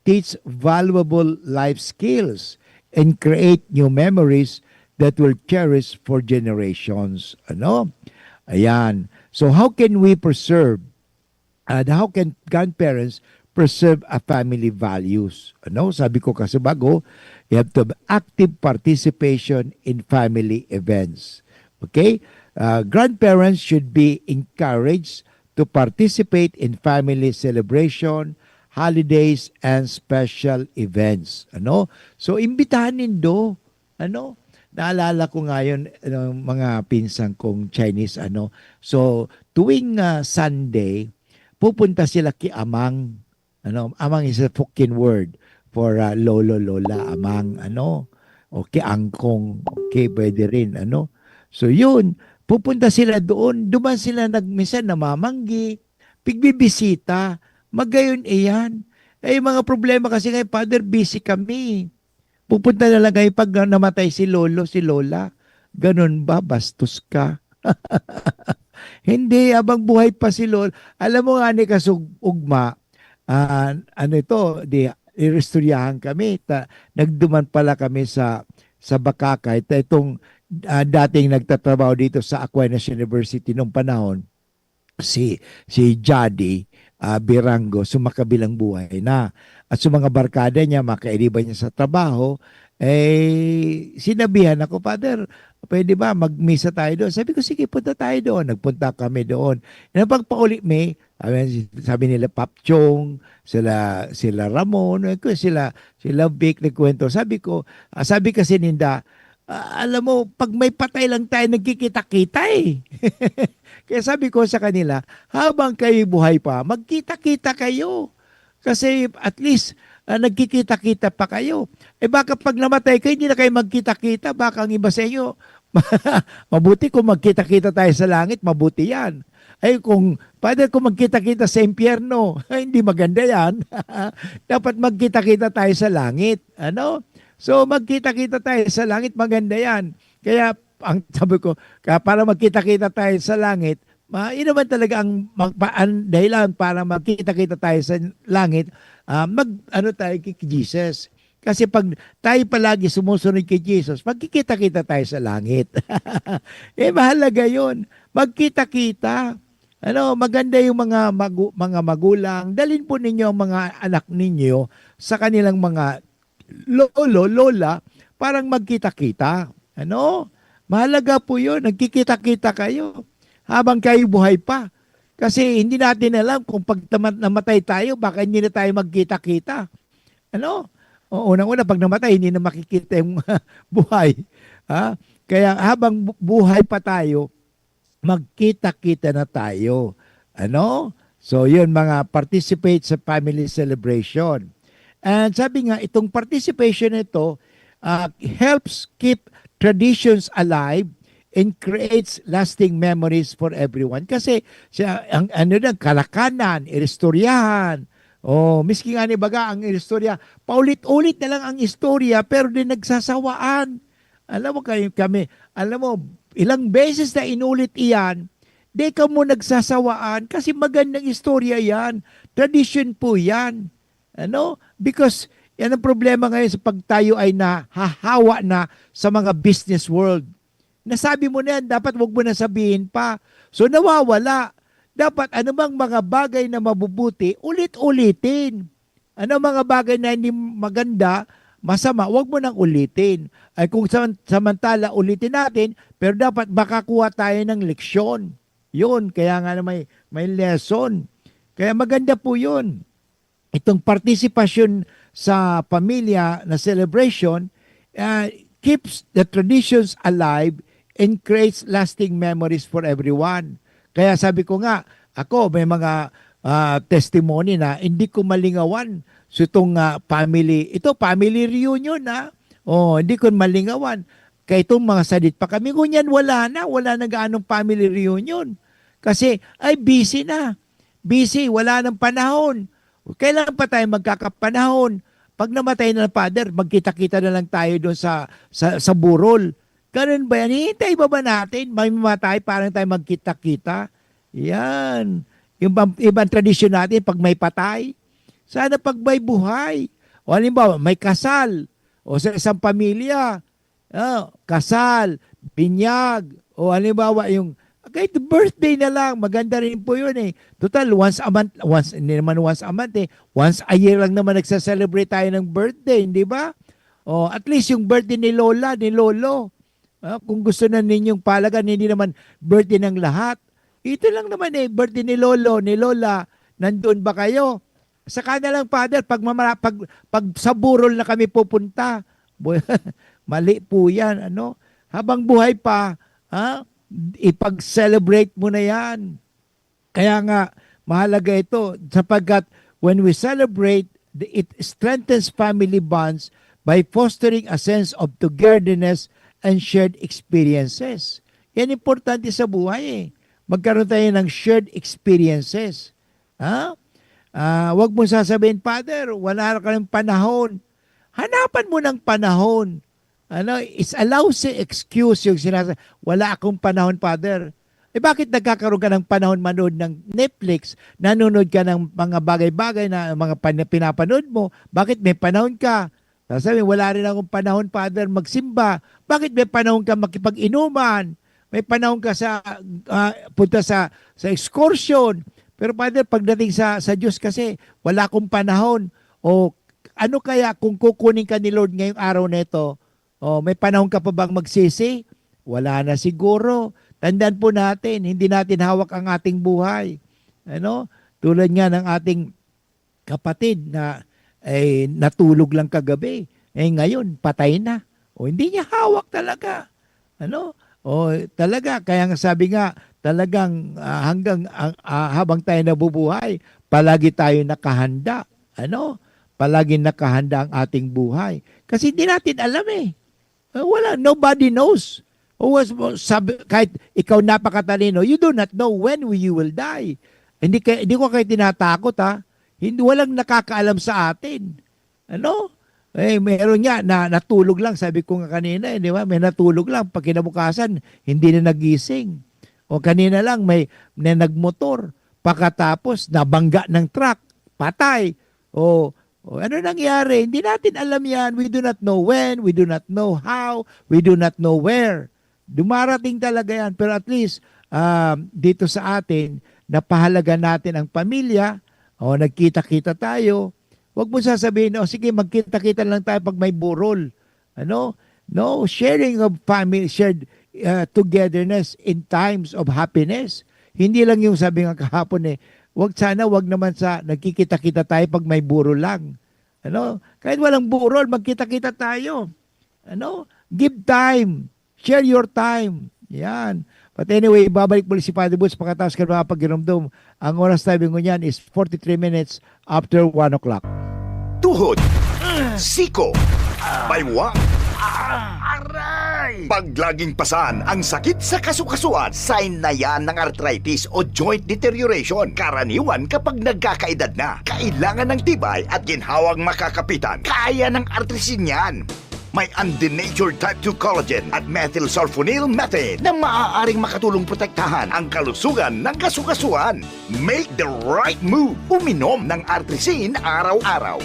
teach valuable life skills and create new memories that will cherish for generations. Ano? Ayan. So how can we preserve, and how can grandparents preserve a family values? Ano? Sabi ko kasi bago, you have to have active participation in family events. Okay? Uh, grandparents should be encouraged to participate in family celebration, holidays, and special events. Ano? So, imbitahan nindo. Ano? Naalala ko ngayon, ano, mga pinsan kong Chinese, ano. So, tuwing, ah, Sunday, pupunta sila ki Amang. Ano, Amang is a Hokkien word for, ah, lolo, lola, amang, ano. O ki angkong, okay, pwede rin, ano. So, yun. Pupunta sila doon. Duman sila nag-, minsan namamanggi, pigbibisita. Magayon iyan. Eh, yung mga problema kasi ngayon, Father, busy kami. Pupunta na lang kami pag na-, namatay si lolo, si lola. Ganun ba? Bastos ka. Hindi, habang buhay pa si lolo. Alam mo nga ni kasug-, ugma, ah, ano ito, di, iristoryahan kami. Ta-, nagduman pala kami sa, sa Bacacay. Ta-, itong, ah, dating nagtatrabaho dito sa Aquinas University nung panahon, si, si Jadi, ah, Birango, so makabilang buhay na. At sa mga barkada niya, mga kairiba niya sa trabaho, eh, sinabihan ako, "Father, pwede ba magmisa tayo doon?" Sabi ko, "Sige, punta tayo doon." Nagpunta kami doon. Na pagpauli mi, sabi, sabi nila, Pap Chong, sila, sila Ramon, eh, ko, sila, sila Vic, nagkwento. Sabi ko, ah, sabi kasi ninda, ah, alam mo, pag may patay lang tayo, nagkikita-kita eh. Kaya sabi ko sa kanila, "Habang kayo buhay pa, magkita-kita kayo. Kasi at least, ah, nagkikita-kita pa kayo. Eh, baka pag namatay kayo, hindi na kayo magkita-kita. Baka ang iba sa inyo, mabuti kung magkita-kita tayo sa langit, mabuti yan. Ay, kung, Father, kung magkita-kita sa impyerno, hindi maganda yan. Dapat magkita-kita tayo sa langit." Ano? So, magkita-kita tayo sa langit, maganda yan. Kaya, ang sabi ko, kaya para magkita-kita tayo sa langit, ma-, yun naman talaga ang magpa-, ang dahilan para magkita-kita tayo sa langit, ah, mag-, ano tayo kay Jesus. Kasi pag tayo palagi sumusunod kay Jesus, magkikita-kita tayo sa langit. Eh, mahalaga yun. Magkita-kita. Ano, maganda yung mga magu-, mga magulang. Dalhin po ninyo ang mga anak ninyo sa kanilang mga lolo, lola, parang magkita-kita. Ano? Mahalaga po yun. Nagkikita-kita kayo habang kayo buhay pa. Kasi hindi natin alam kung pag tama-, namatay tayo, baka hindi na tayo magkita-kita. Ano? O, unang-una, pag namatay, hindi na makikita yung buhay. Ha? Kaya habang bu-, buhay pa tayo, magkita-kita na tayo. Ano? So, yun, mga participate sa family celebration. And sabi nga, itong participation nito, ah, helps keep traditions alive and creates lasting memories for everyone. Kasi, siya, ang ano lang, kalakanan, iristoryahan. Oh, miski nga ni baga ang iristorya, paulit-ulit na lang ang istorya, pero di nagsasawaan. Alam mo kayo, kami, alam mo, ilang beses na inulit iyan, di kamo nagsasawaan kasi magandang istorya yan. Tradisyon po yan. Ano? Because yan ang problema ngayon sa pagtayo ay nahahawa na sa mga business world. Nasabi mo na yan, dapat wag mo na sabihin pa. So, nawawala. Dapat anumang mga bagay na mabubuti, ulit-ulitin. Ano mga bagay na hindi maganda, masama, wag mo nang ulitin. Ay kung saman-, samantala ulitin natin, pero dapat makakuha tayo ng leksyon. Yun, kaya nga na may, may lesson. Kaya maganda po yun. Itong partisipasyon sa pamilya na celebration, ah, keeps the traditions alive and creates lasting memories for everyone. Kaya sabi ko nga, ako may mga, ah, testimony na hindi ko malingawan. So itong, ah, family, ito family reunion, ah. Oh, hindi ko malingawan. Kaya itong mga sadit pa kami, ngunyan wala na, wala na gaanong family reunion. Kasi, ay, busy na. Busy, wala nang panahon. Kailan pa tayo magkakapanahon? Pag namatay na, Father, magkita-kita na lang tayo doon sa, sa, sa burol. Ganun ba yan? Hihintay ba, ba natin? May mamatay, parang tayo magkita-kita? Yan. Yung bang-, ibang tradisyon natin, pag may patay, sana pag may buhay. O halimbawa, may kasal, o sa isang pamilya, ah, kasal, binyag, o halimbawa, yung kahit birthday na lang, maganda rin po yun eh. Total, once a month, once, hindi naman once a month eh, once a year lang naman nagsa-celebrate tayo ng birthday, hindi ba? O, at least yung birthday ni Lola, ni Lolo. Ah, kung gusto na ninyong pahalagan, hindi naman birthday ng lahat. Ito lang naman eh, birthday ni Lolo, ni Lola, nandun ba kayo? Saka na lang, Father, pag, mamara-, pag, pag sa burol na kami pupunta. Boy, mali po yan, ano? Habang buhay pa, ha? Ipag-celebrate mo na yan. Kaya nga, mahalaga ito sapagkat when we celebrate, the, it strengthens family bonds by fostering a sense of togetherness and shared experiences. Yan importante sa buhay eh. Magkaroon tayo ng shared experiences. Ha? Ah, wag mong sasabihin, "Father, wala na kaming panahon." Hanapan mo ng panahon. Ano, it's a lousy excuse yung sinasa-, "Wala akong panahon, Father." Eh, bakit nagkakaroon ka ng panahon manood ng Netflix? Nanonood ka ng mga bagay-bagay na mga pan-, pinapanood mo. Bakit may panahon ka? Sasabi, "Wala rin akong panahon, Father, magsimba." Bakit may panahon ka makipag-inuman? May panahon ka sa, ah, punta sa, sa excursion. Pero, Father, pagdating sa, sa Diyos kasi, wala akong panahon. O ano kaya kung kukunin ka ni Lord ngayong araw na ito? O, may panahon ka pa bang magsisi? Wala na siguro. Tandaan po natin, hindi natin hawak ang ating buhay. Ano? Tulad nga ng ating kapatid na, eh, natulog lang kagabi. Eh, ngayon, patay na. O, hindi niya hawak talaga. Ano? O, talaga, kaya nga sabi nga, talagang, ah, hanggang, ah, ah, habang tayo nabubuhay, palagi tayo nakahanda. Ano? Palagi nakahanda ang ating buhay. Kasi hindi natin alam eh. Ah, wala, nobody knows. Who was, sabi, kahit ikaw napakatalino, you do not know when you will die. Hindi ka, hindi ko kayo tinatakot, ha. Hindi, walang nakakaalam sa atin. Ano? Eh, meron nga na natulog lang, sabi ko nga kanina, eh, di ba? May natulog lang, pag kinabukasan, hindi na nagising. O kanina lang, may, may nagmotor, pagkatapos nabangga ng truck, patay. O, o ano nangyari? Hindi natin alam yan. We do not know when, we do not know how, we do not know where. Dumarating talaga yan. Pero at least, ah, dito sa atin, napahalaga natin ang pamilya, o nagkita-kita tayo. Wag mo sasabihin, "O sige, magkita-kita lang tayo pag may burol." Ano? No, sharing of family, shared, ah, togetherness in times of happiness. Hindi lang yung sabi nga kahapon eh, wag sana, wag naman sa nagkikita-kita tayo pag may burol lang. Ano? Kahit walang burol, magkita-kita tayo. Ano? Give time. Share your time. Yan. But anyway, ibabalik muli si Father Boots pagkatapos ka mga pagirumdom. Ang oras tayo ngunyan is forty-three minutes after one o'clock. Tuhod, siko, baywa, aray! Pag laging pasan ang sakit sa kasukasuan, sign na yan ng arthritis o joint deterioration. Karaniwan kapag nagkakaedad na, kailangan ng tibay at ginhawang makakapitan. Kaya ng artrisin yan. May undenatured type two collagen at methylsulfonyl methane na maaaring makatulong protektahan ang kalusugan ng kasukasuan. Make the right move. Uminom ng Artrisin araw-araw.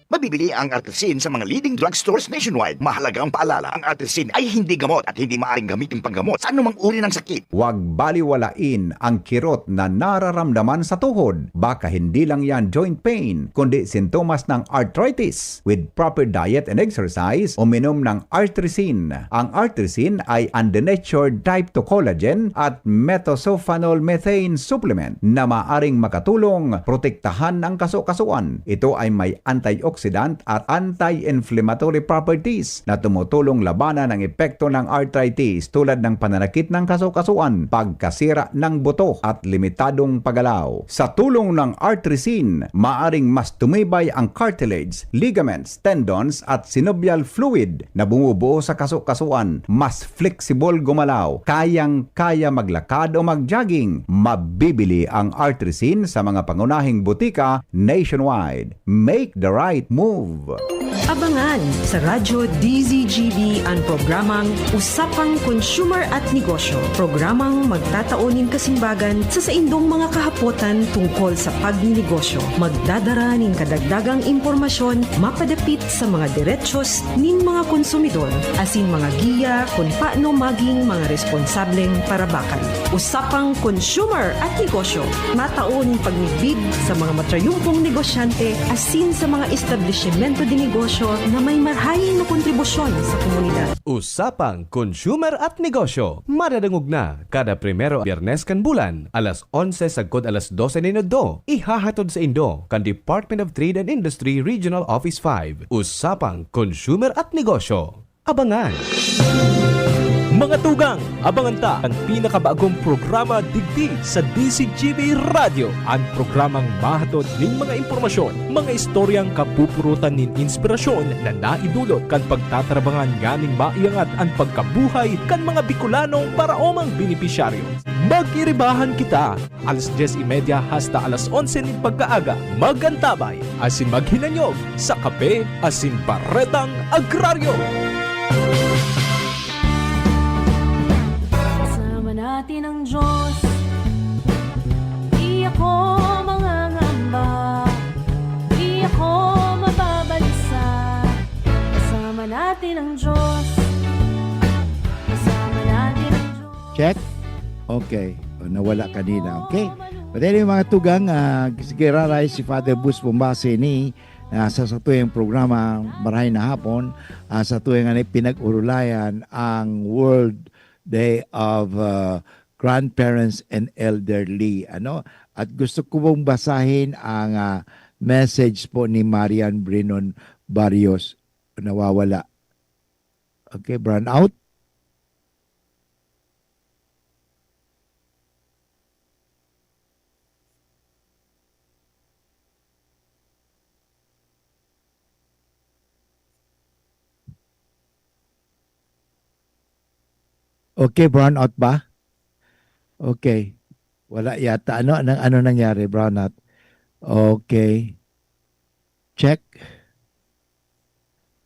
Mabibili ang Artrisin sa mga leading drugstores nationwide. Mahalagang paalala, ang Artrisin ay hindi gamot at hindi maaring gamitin panggamot sa anumang uri ng sakit. Huwag baliwalain ang kirot na nararamdaman sa tuhod. Baka hindi lang yan joint pain, kundi sintomas ng arthritis. With proper diet and exercise, uminom ng Artrisin. Ang Artrisin ay undenatured type two collagen at methylsulfonyl methane supplement na maaring makatulong protektahan ang kaso-kasuan. Ito ay may antioxidant at anti-inflammatory properties na tumutulong labanan ang epekto ng arthritis, tulad ng pananakit ng kaso-kasuan, pagkasira ng buto, at limitadong paggalaw. Sa tulong ng Artrisin, maaring mas tumibay ang cartilage, ligaments, tendons, at synovial fluid na bumubuo sa kaso-kasuan, mas flexible gumalaw, kayang-kaya maglakad o mag-jogging. Mabibili ang Artrisin sa mga pangunahing butika nationwide. Make the right move! Abangan sa Radyo D Z G B an programang Usapang Consumer at Negosyo, programang magtatao nin kasimbagan sa saindong mga kahapotan tungkol sa pagninegosyo. Magdadara nin kadagdagang impormasyon mapadapit sa mga derechos nin mga konsumidor, asin mga giya kun paano maging mga responsableng parabakan. Usapang Consumer at Negosyo, matao nin pagmidbid sa mga matrayumpong negosyante asin sa mga establisimento de negosyo na may marahay na kontribusyon sa komunidad. Usapang Consumer at Negosyo, madadangog na kada primero, Biyernes kan bulan, alas onse sagkod alas dose nin udto. Ihahatod saindo kan Department of Trade and Industry Regional Office five. Usapang Consumer at Negosyo. Abangan! Mga tugang, abangan ta an pinakabagong programa digdi sa D Z G B Radyo, an programang mahatod nin mga impormasyon, mga istoryang kapupurutan nin inspirasyon na naidulot kan pagtatarabangan nganing maiangat an pagkabuhay kan mga Bicolanong paraomang benepisyaryo. Mag-iribahan kita! Alas dyes y media hasta alas onse nin pagkaaga, mag-antabay asin maghinanyog sa Kape asin Baretang Agraryo. Kasama natin ang Diyos. Di ako mangangamba. Di ako mababalisa. Kasama natin ang Diyos. Kasama natin ang Diyos. Check. Okay. O, nawala kanina. Okay. But anyway, mga tugang, ah, sige, raray si Father Bus Bombase ni, ah, sa satuyang programa, Marahay na Hapon, ah, satuyang ani pinag-urulayan ang World Day of, ah, Grandparents and Elderly, ano? At gusto ko pong basahin ang, ah, message po ni Marian Brinon Barrios. Nawawala. Okay, brown out. Okay, brown out ba? Okay. Wala yata. Ano, ano, ano nangyari? Brown out. Okay. Check.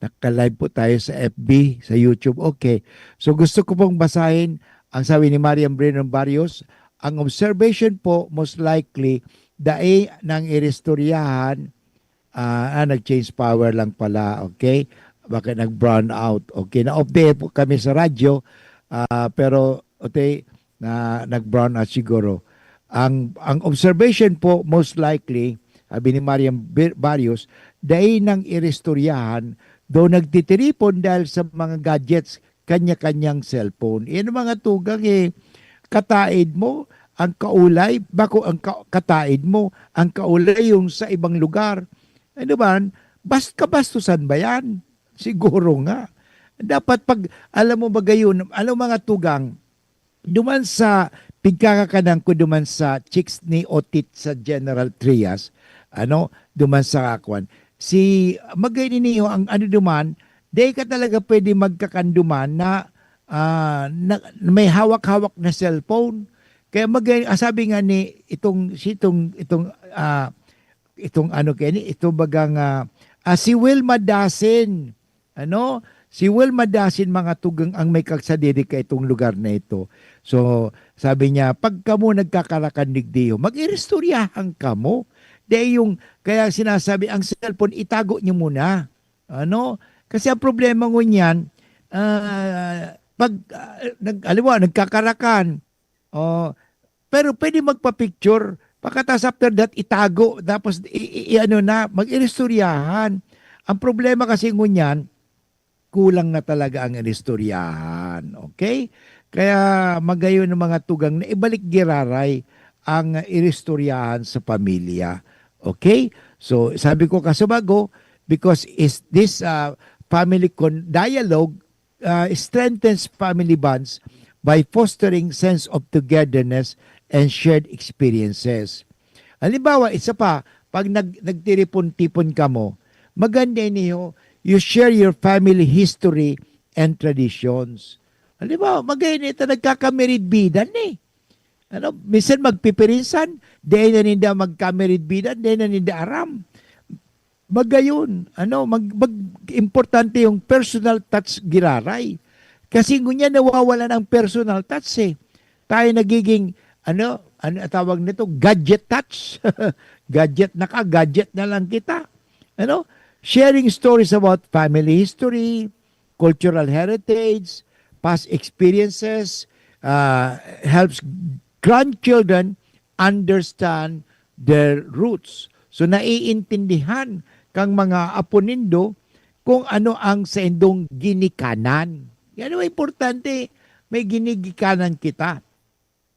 Naka-live po tayo sa F B, sa YouTube. Okay. So, gusto ko pong basahin ang sabi ni Marian Brennan Barrios. Ang observation po, most likely, dai nang iristoryahan, ah, ah, nag-change power lang pala, okay? Baka nag-brown out. Okay, na-off the air po kami sa radyo, ah, pero, okay, na nag-brown out siguro. Ang, ang observation po, most likely, sabi ni Marian Bir-, Barrios, dai nang iristoryahan, daw nagtitiripon dahil sa mga gadgets, kanya-kanyang cellphone. Yan ang mga tugang eh, kataid mo, ang kaulay, bako ang ka-, kataid mo, ang kaulay yung sa ibang lugar. Ano ba? Bas-, kabastusan ba yan? Siguro nga. Dapat pag, alam mo ba gayon, alam mo mga tugang, duman sa pigkakakanan ko duman sa chicks ni Otit sa General Trias, ano, duman sa kwan. Si, magay niyo ang ano duman, di ka talaga pwede magkakanduman na, ah, na, may hawak-hawak na cellphone. Kaya magay, ah, sabi nga ni itong, si itong, itong, ah, itong ano kaya ni, ito bagang, ah, ah, si Wilma Dasin. Ano? Si Wilma Dasin, mga tugang, ang may kagsadiri ka itong lugar na ito. So, sabi niya, "Pag kamo nagkakarakan digdiho, mag-iristoryahan kamo. Dai yung, kaya sinasabi, ang cellphone, itago niyo muna. Ano? Kasi ang problema ngunyan, ah, pag, ah, nag-, halimbawa, nagkakarakan, oh, pero pwede magpa-picture, pagkatapos after that, itago, tapos i-, i-, i-, ano na, mag-iristoryahan. Ang problema kasi ngunyan, kulang na talaga ang iristoryahan, okay? Kaya magayon ang mga tugang na ibalik giraray ang iristoryahan sa pamilya, okay? So, sabi ko kasubago, because is this, ah, family con-, dialogue, ah, strengthens family bonds by fostering sense of togetherness and shared experiences. Halimbawa, isa pa, pag nag-, nagtiripon-tipon kamo, maganda niyo, you share your family history and traditions. Halimbawa, maganda ito, nagkakamiridbidan eh. Ano, minsan magpipirinsan, dai na ninda magkamiridbidan, dai na ninda aram. Magayon, ano, mag-, mag-, importante yung personal touch giraray. Kasi ngunyan nawawalan ang personal touch eh. Tayo nagiging, ano, ano ang tawag nito? Gadget touch. Gadget na ka, gadget na lang kita. Ano? Sharing stories about family history, cultural heritage, past experiences, ah, helps grandchildren understand their roots. So, naiintindihan kang mga apo nindo kung ano ang saindong ginikanan. Yan ang importante, may ginigikanan kita.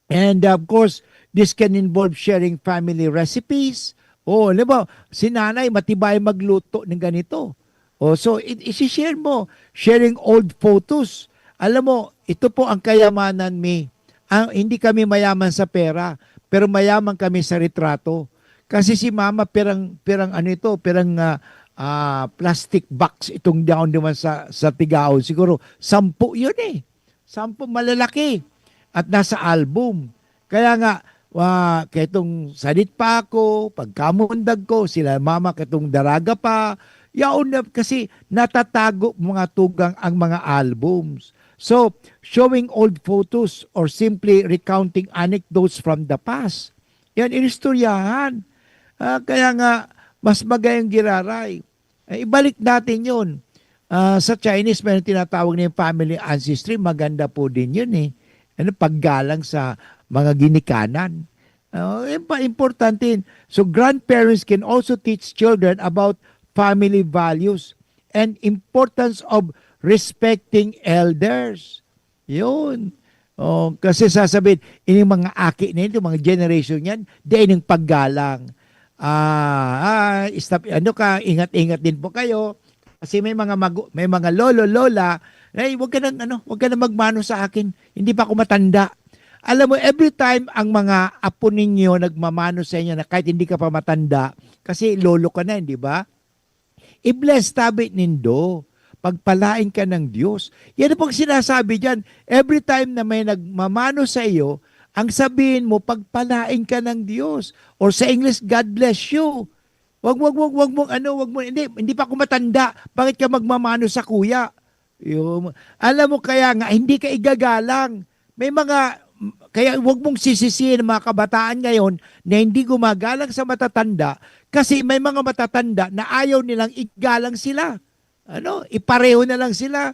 And of course, this can involve sharing family recipes. O, alam mo, si nanay matibay magluto ng ganito. O, so, i-, isi-share mo, sharing old photos. Alam mo, ito po ang kayamanan mi. Ang, hindi kami mayaman sa pera, pero mayaman kami sa retrato. Kasi si mama, pirang, pirang ano ito, pirang, ah, ah, plastic box itong down naman sa, sa tigaon. Siguro, sampu yun eh. Sampu malalaki. At nasa album. Kaya nga, ah, ketong sadit pa ako, pagkamundag ko, sila mama ketong daraga pa, yaon na, kasi natatago mga tugang ang mga albums. So, showing old photos or simply recounting anecdotes from the past. Yan, inistoryahan. Ah, kaya nga, mas magayang giraray. Eh, ibalik natin yun. Ah, sa Chinese, may tinatawag na yung family ancestry. Maganda po din yun eh. Ano, paggalang sa mga ginikanan. Ah, impa-, importante yun. So, grandparents can also teach children about family values and importance of respecting elders. Yun. Oh, kasi sasabihin, "Ini mga aki na ito, mga generation yan, dai ning paggalang. Ah, ah, stop, ano ka, ingat-ingat din po kayo." Kasi may mga magu-, may mga lolo, lola, "Ay, wag ka nang, ano, wag ka nang magmano sa akin. Hindi pa ako matanda." Alam mo, every time ang mga apo ninyo nagmamano sa inyo na kahit hindi ka pa matanda, kasi lolo ka na, di ba? I-bless tabi nindo. Pagpalain ka ng Diyos. Yan ang pag sinasabi dyan. Every time na may nagmamano sa iyo, ang sabihin mo, "Pagpalain ka ng Diyos." Or sa English, "God bless you." Wag, wag, wag, wag mong ano, wag mo, "Hindi, hindi pa ako matanda. Bakit ka magmamano sa kuya?" Yung, alam mo, kaya nga, hindi ka igagalang. May mga, kaya wag mong sisisihin ang mga kabataan ngayon na hindi gumagalang sa matatanda kasi may mga matatanda na ayaw nilang igalang sila. Ano, ipareho na lang sila.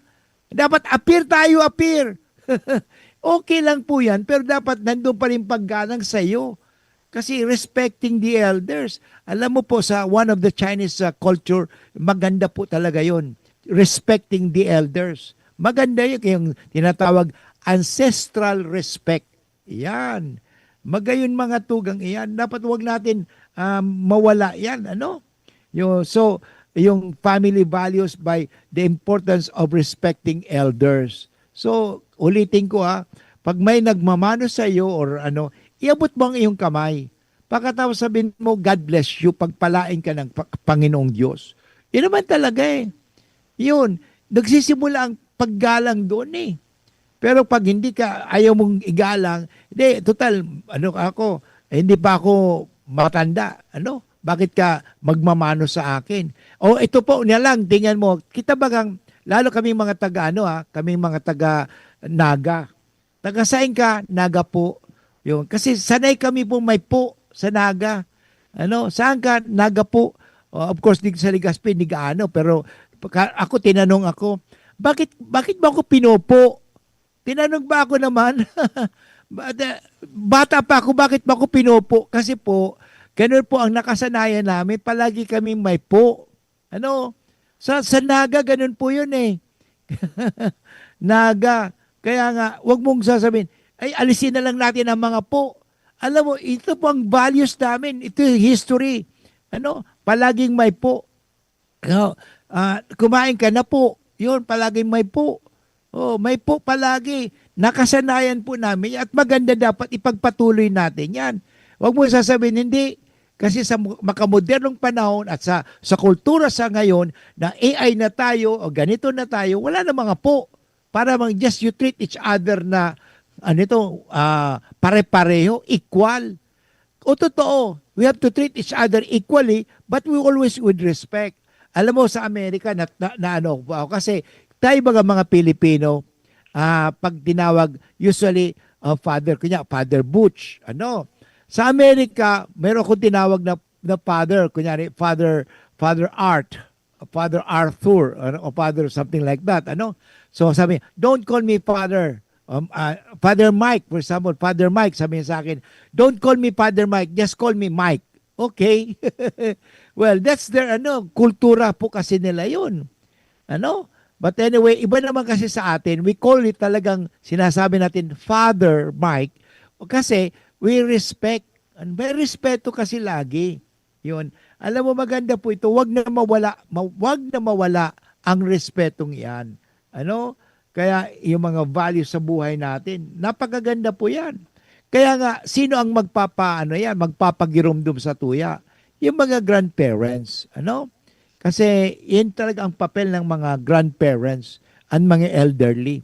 Dapat appear tayo, appear. Okay lang po yan, pero dapat nandun pa rin paggalang sa'yo. Kasi respecting the elders. Alam mo po, sa one of the Chinese, uh, culture, maganda po talaga yon. Respecting the elders. Maganda yun, yung tinatawag ancestral respect. Yan. Magayon mga tugang iyan. Dapat wag natin, um, mawala yan. Ano? Yung, so, yung family values by the importance of respecting elders. So, ulitin ko ha, pag may nagmamano sa iyo or ano, iabot mo ang iyong kamay. Pagkatapos sabihin mo, "God bless you, pagpalain ka ng Pa-, Panginoong Diyos." Yun naman talaga eh. Yun, nagsisimula ang paggalang doon eh. Pero pag hindi ka, ayaw mong igalang, "Hindi, total, ano ka ako, eh, hindi pa ako matanda, ano? Bakit ka magmamano sa akin?" O ito po na lang, tingnan mo, kita bagang, lalo kaming mga taga, ano, ah, kaming mga taga Naga. "Taga sain ka?" "Naga po." Yun. Kasi sanay kami po may po sa Naga. Ano, saan ka? Naga po. Oh, of course, di sa Legazpi, di gaano, pero ka-, ako, tinanong ako, "Bakit, bakit mo ako pinupo?" Tinanong ba ako naman? Bata, bata pa ako, bakit mo ako pinupo? Kasi po, ganun po ang nakasanayan namin, palagi kaming may po. Ano? Sa, sa Naga, ganun po yun eh. Naga. Kaya nga, wag mong sasabihin, "Ay, alisin na lang natin ang mga po." Alam mo, ito po ang values namin. Ito yung history. Ano? Palaging may po. No? Ah, "Kumain ka na po." Yun, palaging may po. Oh, may po palagi. Nakasanayan po namin at maganda, dapat ipagpatuloy natin yan. Wag mo sasabihin, "Hindi." Kasi sa mo-, makamodernong panahon at sa, sa kultura sa ngayon na A I na tayo o ganito na tayo, wala na mga po. Para mang just you treat each other na, ano ito, ah, pare-pareho, equal. O totoo, we have to treat each other equally, but we always with respect. Alam mo, sa Amerika, na, na, na ano po ako, kasi tayo baga mga Pilipino, ah, pag tinawag, usually, ah, father, kunya, Father Butch, ano. Sa Amerika, meron akong tinawag na, na father, kunyari, Father, Father Art, Father Arthur, ano, o Father something like that, ano. So, sabi, "Don't call me Father." Um, ah, Father Mike, for example, "Father Mike," sabi niya sa akin, "Don't call me Father Mike, just call me Mike." Okay? Well, that's their, ano, kultura po kasi nila yun. Ano? But anyway, iba naman kasi sa atin, we call it talagang, sinasabi natin, "Father Mike," kasi we respect, and may respeto kasi lagi. Yun. Alam mo, maganda po ito, wag na mawala, ma-, wag na mawala ang respetong iyan. Ano? Kaya yung mga values sa buhay natin, napakaganda po yan. Kaya nga, sino ang magpapa-, ano yan, magpapagirumdom sa tuya? Yung mga grandparents, ano? Kasi yan talaga ang papel ng mga grandparents, ang mga elderly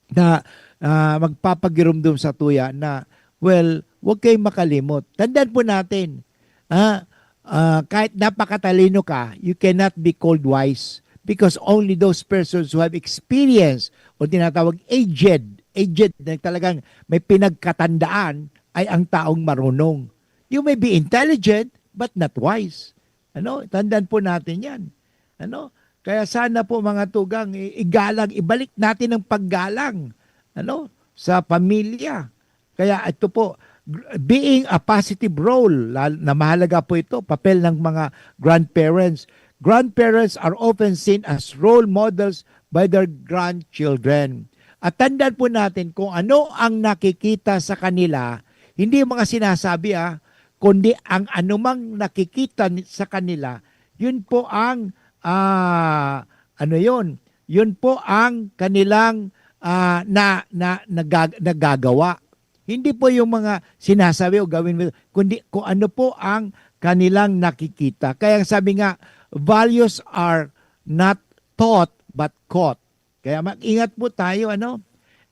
na, ah, magpapagirumdom sa tuya na, well, wag kayong makalimot. Tandaan po natin, ah, ah, kahit napakatalino ka, you cannot be called wise because only those persons who have experience o tinatawag aged, aged na talagang may pinagkatandaan ay ang taong marunong. You may be intelligent, but not wise. Ano? Tandaan po natin yan. Ano? Kaya sana po, mga tugang, i-, igalang, ibalik natin ang paggalang, ano, sa pamilya. Kaya ito po, gr-, being a positive role, lal-, na mahalaga po ito, papel ng mga grandparents. Grandparents are often seen as role models by their grandchildren. At tandaan po natin, kung ano ang nakikita sa kanila, hindi yung mga sinasabi, ah, kundi ang anumang nakikita ni-, sa kanila, yun po ang, ah, ano yun? Yun po ang kanilang, ah, na, na, nagag-, nagagawa. Hindi po yung mga sinasabi o gawin mo, kundi kung ano po ang kanilang nakikita. Kaya sabi nga, "Values are not taught but caught." Kaya mag-ingat po tayo, ano?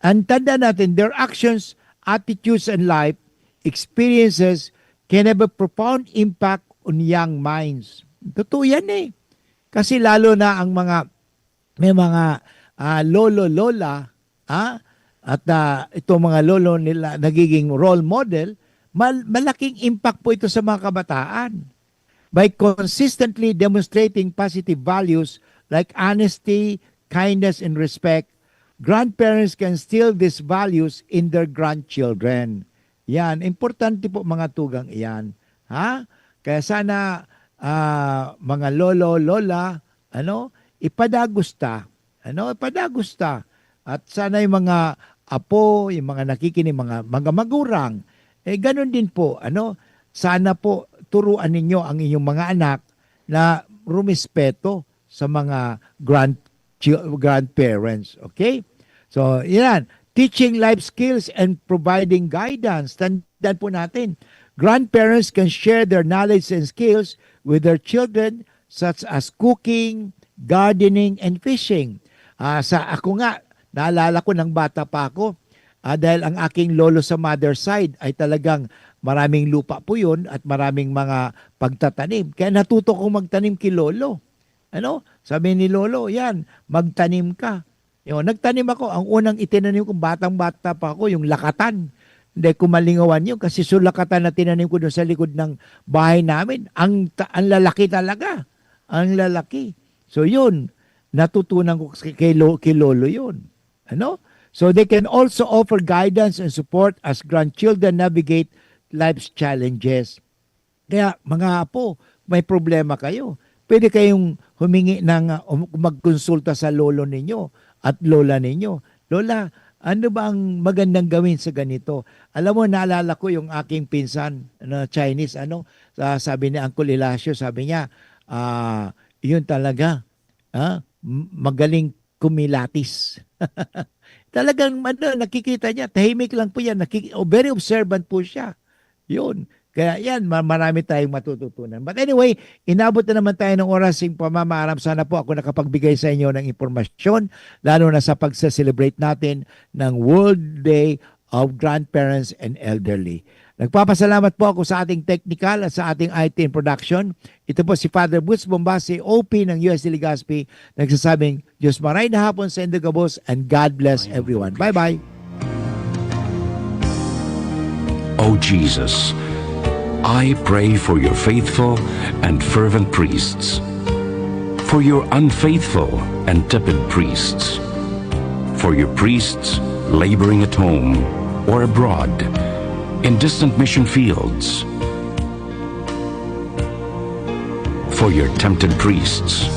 Ang tanda natin, their actions, attitudes, and life experiences can have a profound impact on young minds. Totoo yan eh. Kasi lalo na ang mga, may mga, ah, lolo, lola, ah, at, ah, itong mga lolo nila nagiging role model, mal-, malaking impact po ito sa mga kabataan. By consistently demonstrating positive values like honesty, kindness, and respect, grandparents can instill these values in their grandchildren. Yan, importante po, mga tugang, iyan. Ha? Kaya sana, ah, mga lolo, lola, ano, ipadagos ta, ano, ipadagos ta. At sana yung mga apo, yung mga nakikinig, mga, mga magurang, eh, ganun din po, ano, sana po turuan ninyo ang inyong mga anak na rumespeto sa mga grand-, chi-, grandparents, okay? So, yan. Teaching life skills and providing guidance. Tandaan po natin, grandparents can share their knowledge and skills with their children, such as cooking, gardening, and fishing. Ah, sa ako nga, naalala ko nang bata pa ako, ah, dahil ang aking lolo sa mother side ay talagang maraming lupa po yun at maraming mga pagtatanim. Kaya natuto kong magtanim kay lolo. Ano? Sabi ni lolo, "Yan, magtanim ka." Yun, nagtanim ako. Ang unang itinanim ko, batang-bata pa ako, yung lakatan. Hindi ko malingawan yun kasi sulakatan na tinanim ko dun sa likod ng bahay namin. Ang, ta- ang lalaki talaga. Ang lalaki. So yun, natutunan ko kay, kay, lo, kay Lolo yun. Ano? So they can also offer guidance and support as grandchildren navigate life's challenges. Kaya mga apo, may problema kayo. Pwede kayong humingi ng uh, um, magkonsulta sa lolo ninyo at lola ninyo. Lola, ano ba ang magandang gawin sa ganito? Alam mo, naalala ko yung aking pinsan na Chinese, ano, sa, sabi ni Uncle Ilacio, sabi niya, ah, yun talaga, ah, magaling kumilatis. Talagang ano, nakikita niya, tahimik lang po yan. Nakik- oh, very observant po siya. Yun. Kaya yan, marami tayong matututunan. But anyway, inabot na naman tayo ng oras ng pamamaaram. Sana po ako nakapagbigay sa inyo ng impormasyon, lalo na sa pagse-celebrate natin ng World Day of Grandparents and Elderly. Nagpapasalamat po ako sa ating technical at sa ating I T and production. Ito po si Father Boots Bombasi, O P ng U S Legazpi, nagsasabing, Diyos maray na hapon sa indo gabos and God bless everyone. Bye-bye! O Jesus, I pray for your faithful and fervent priests, for your unfaithful and tepid priests, for your priests laboring at home or abroad, in distant mission fields, for your tempted priests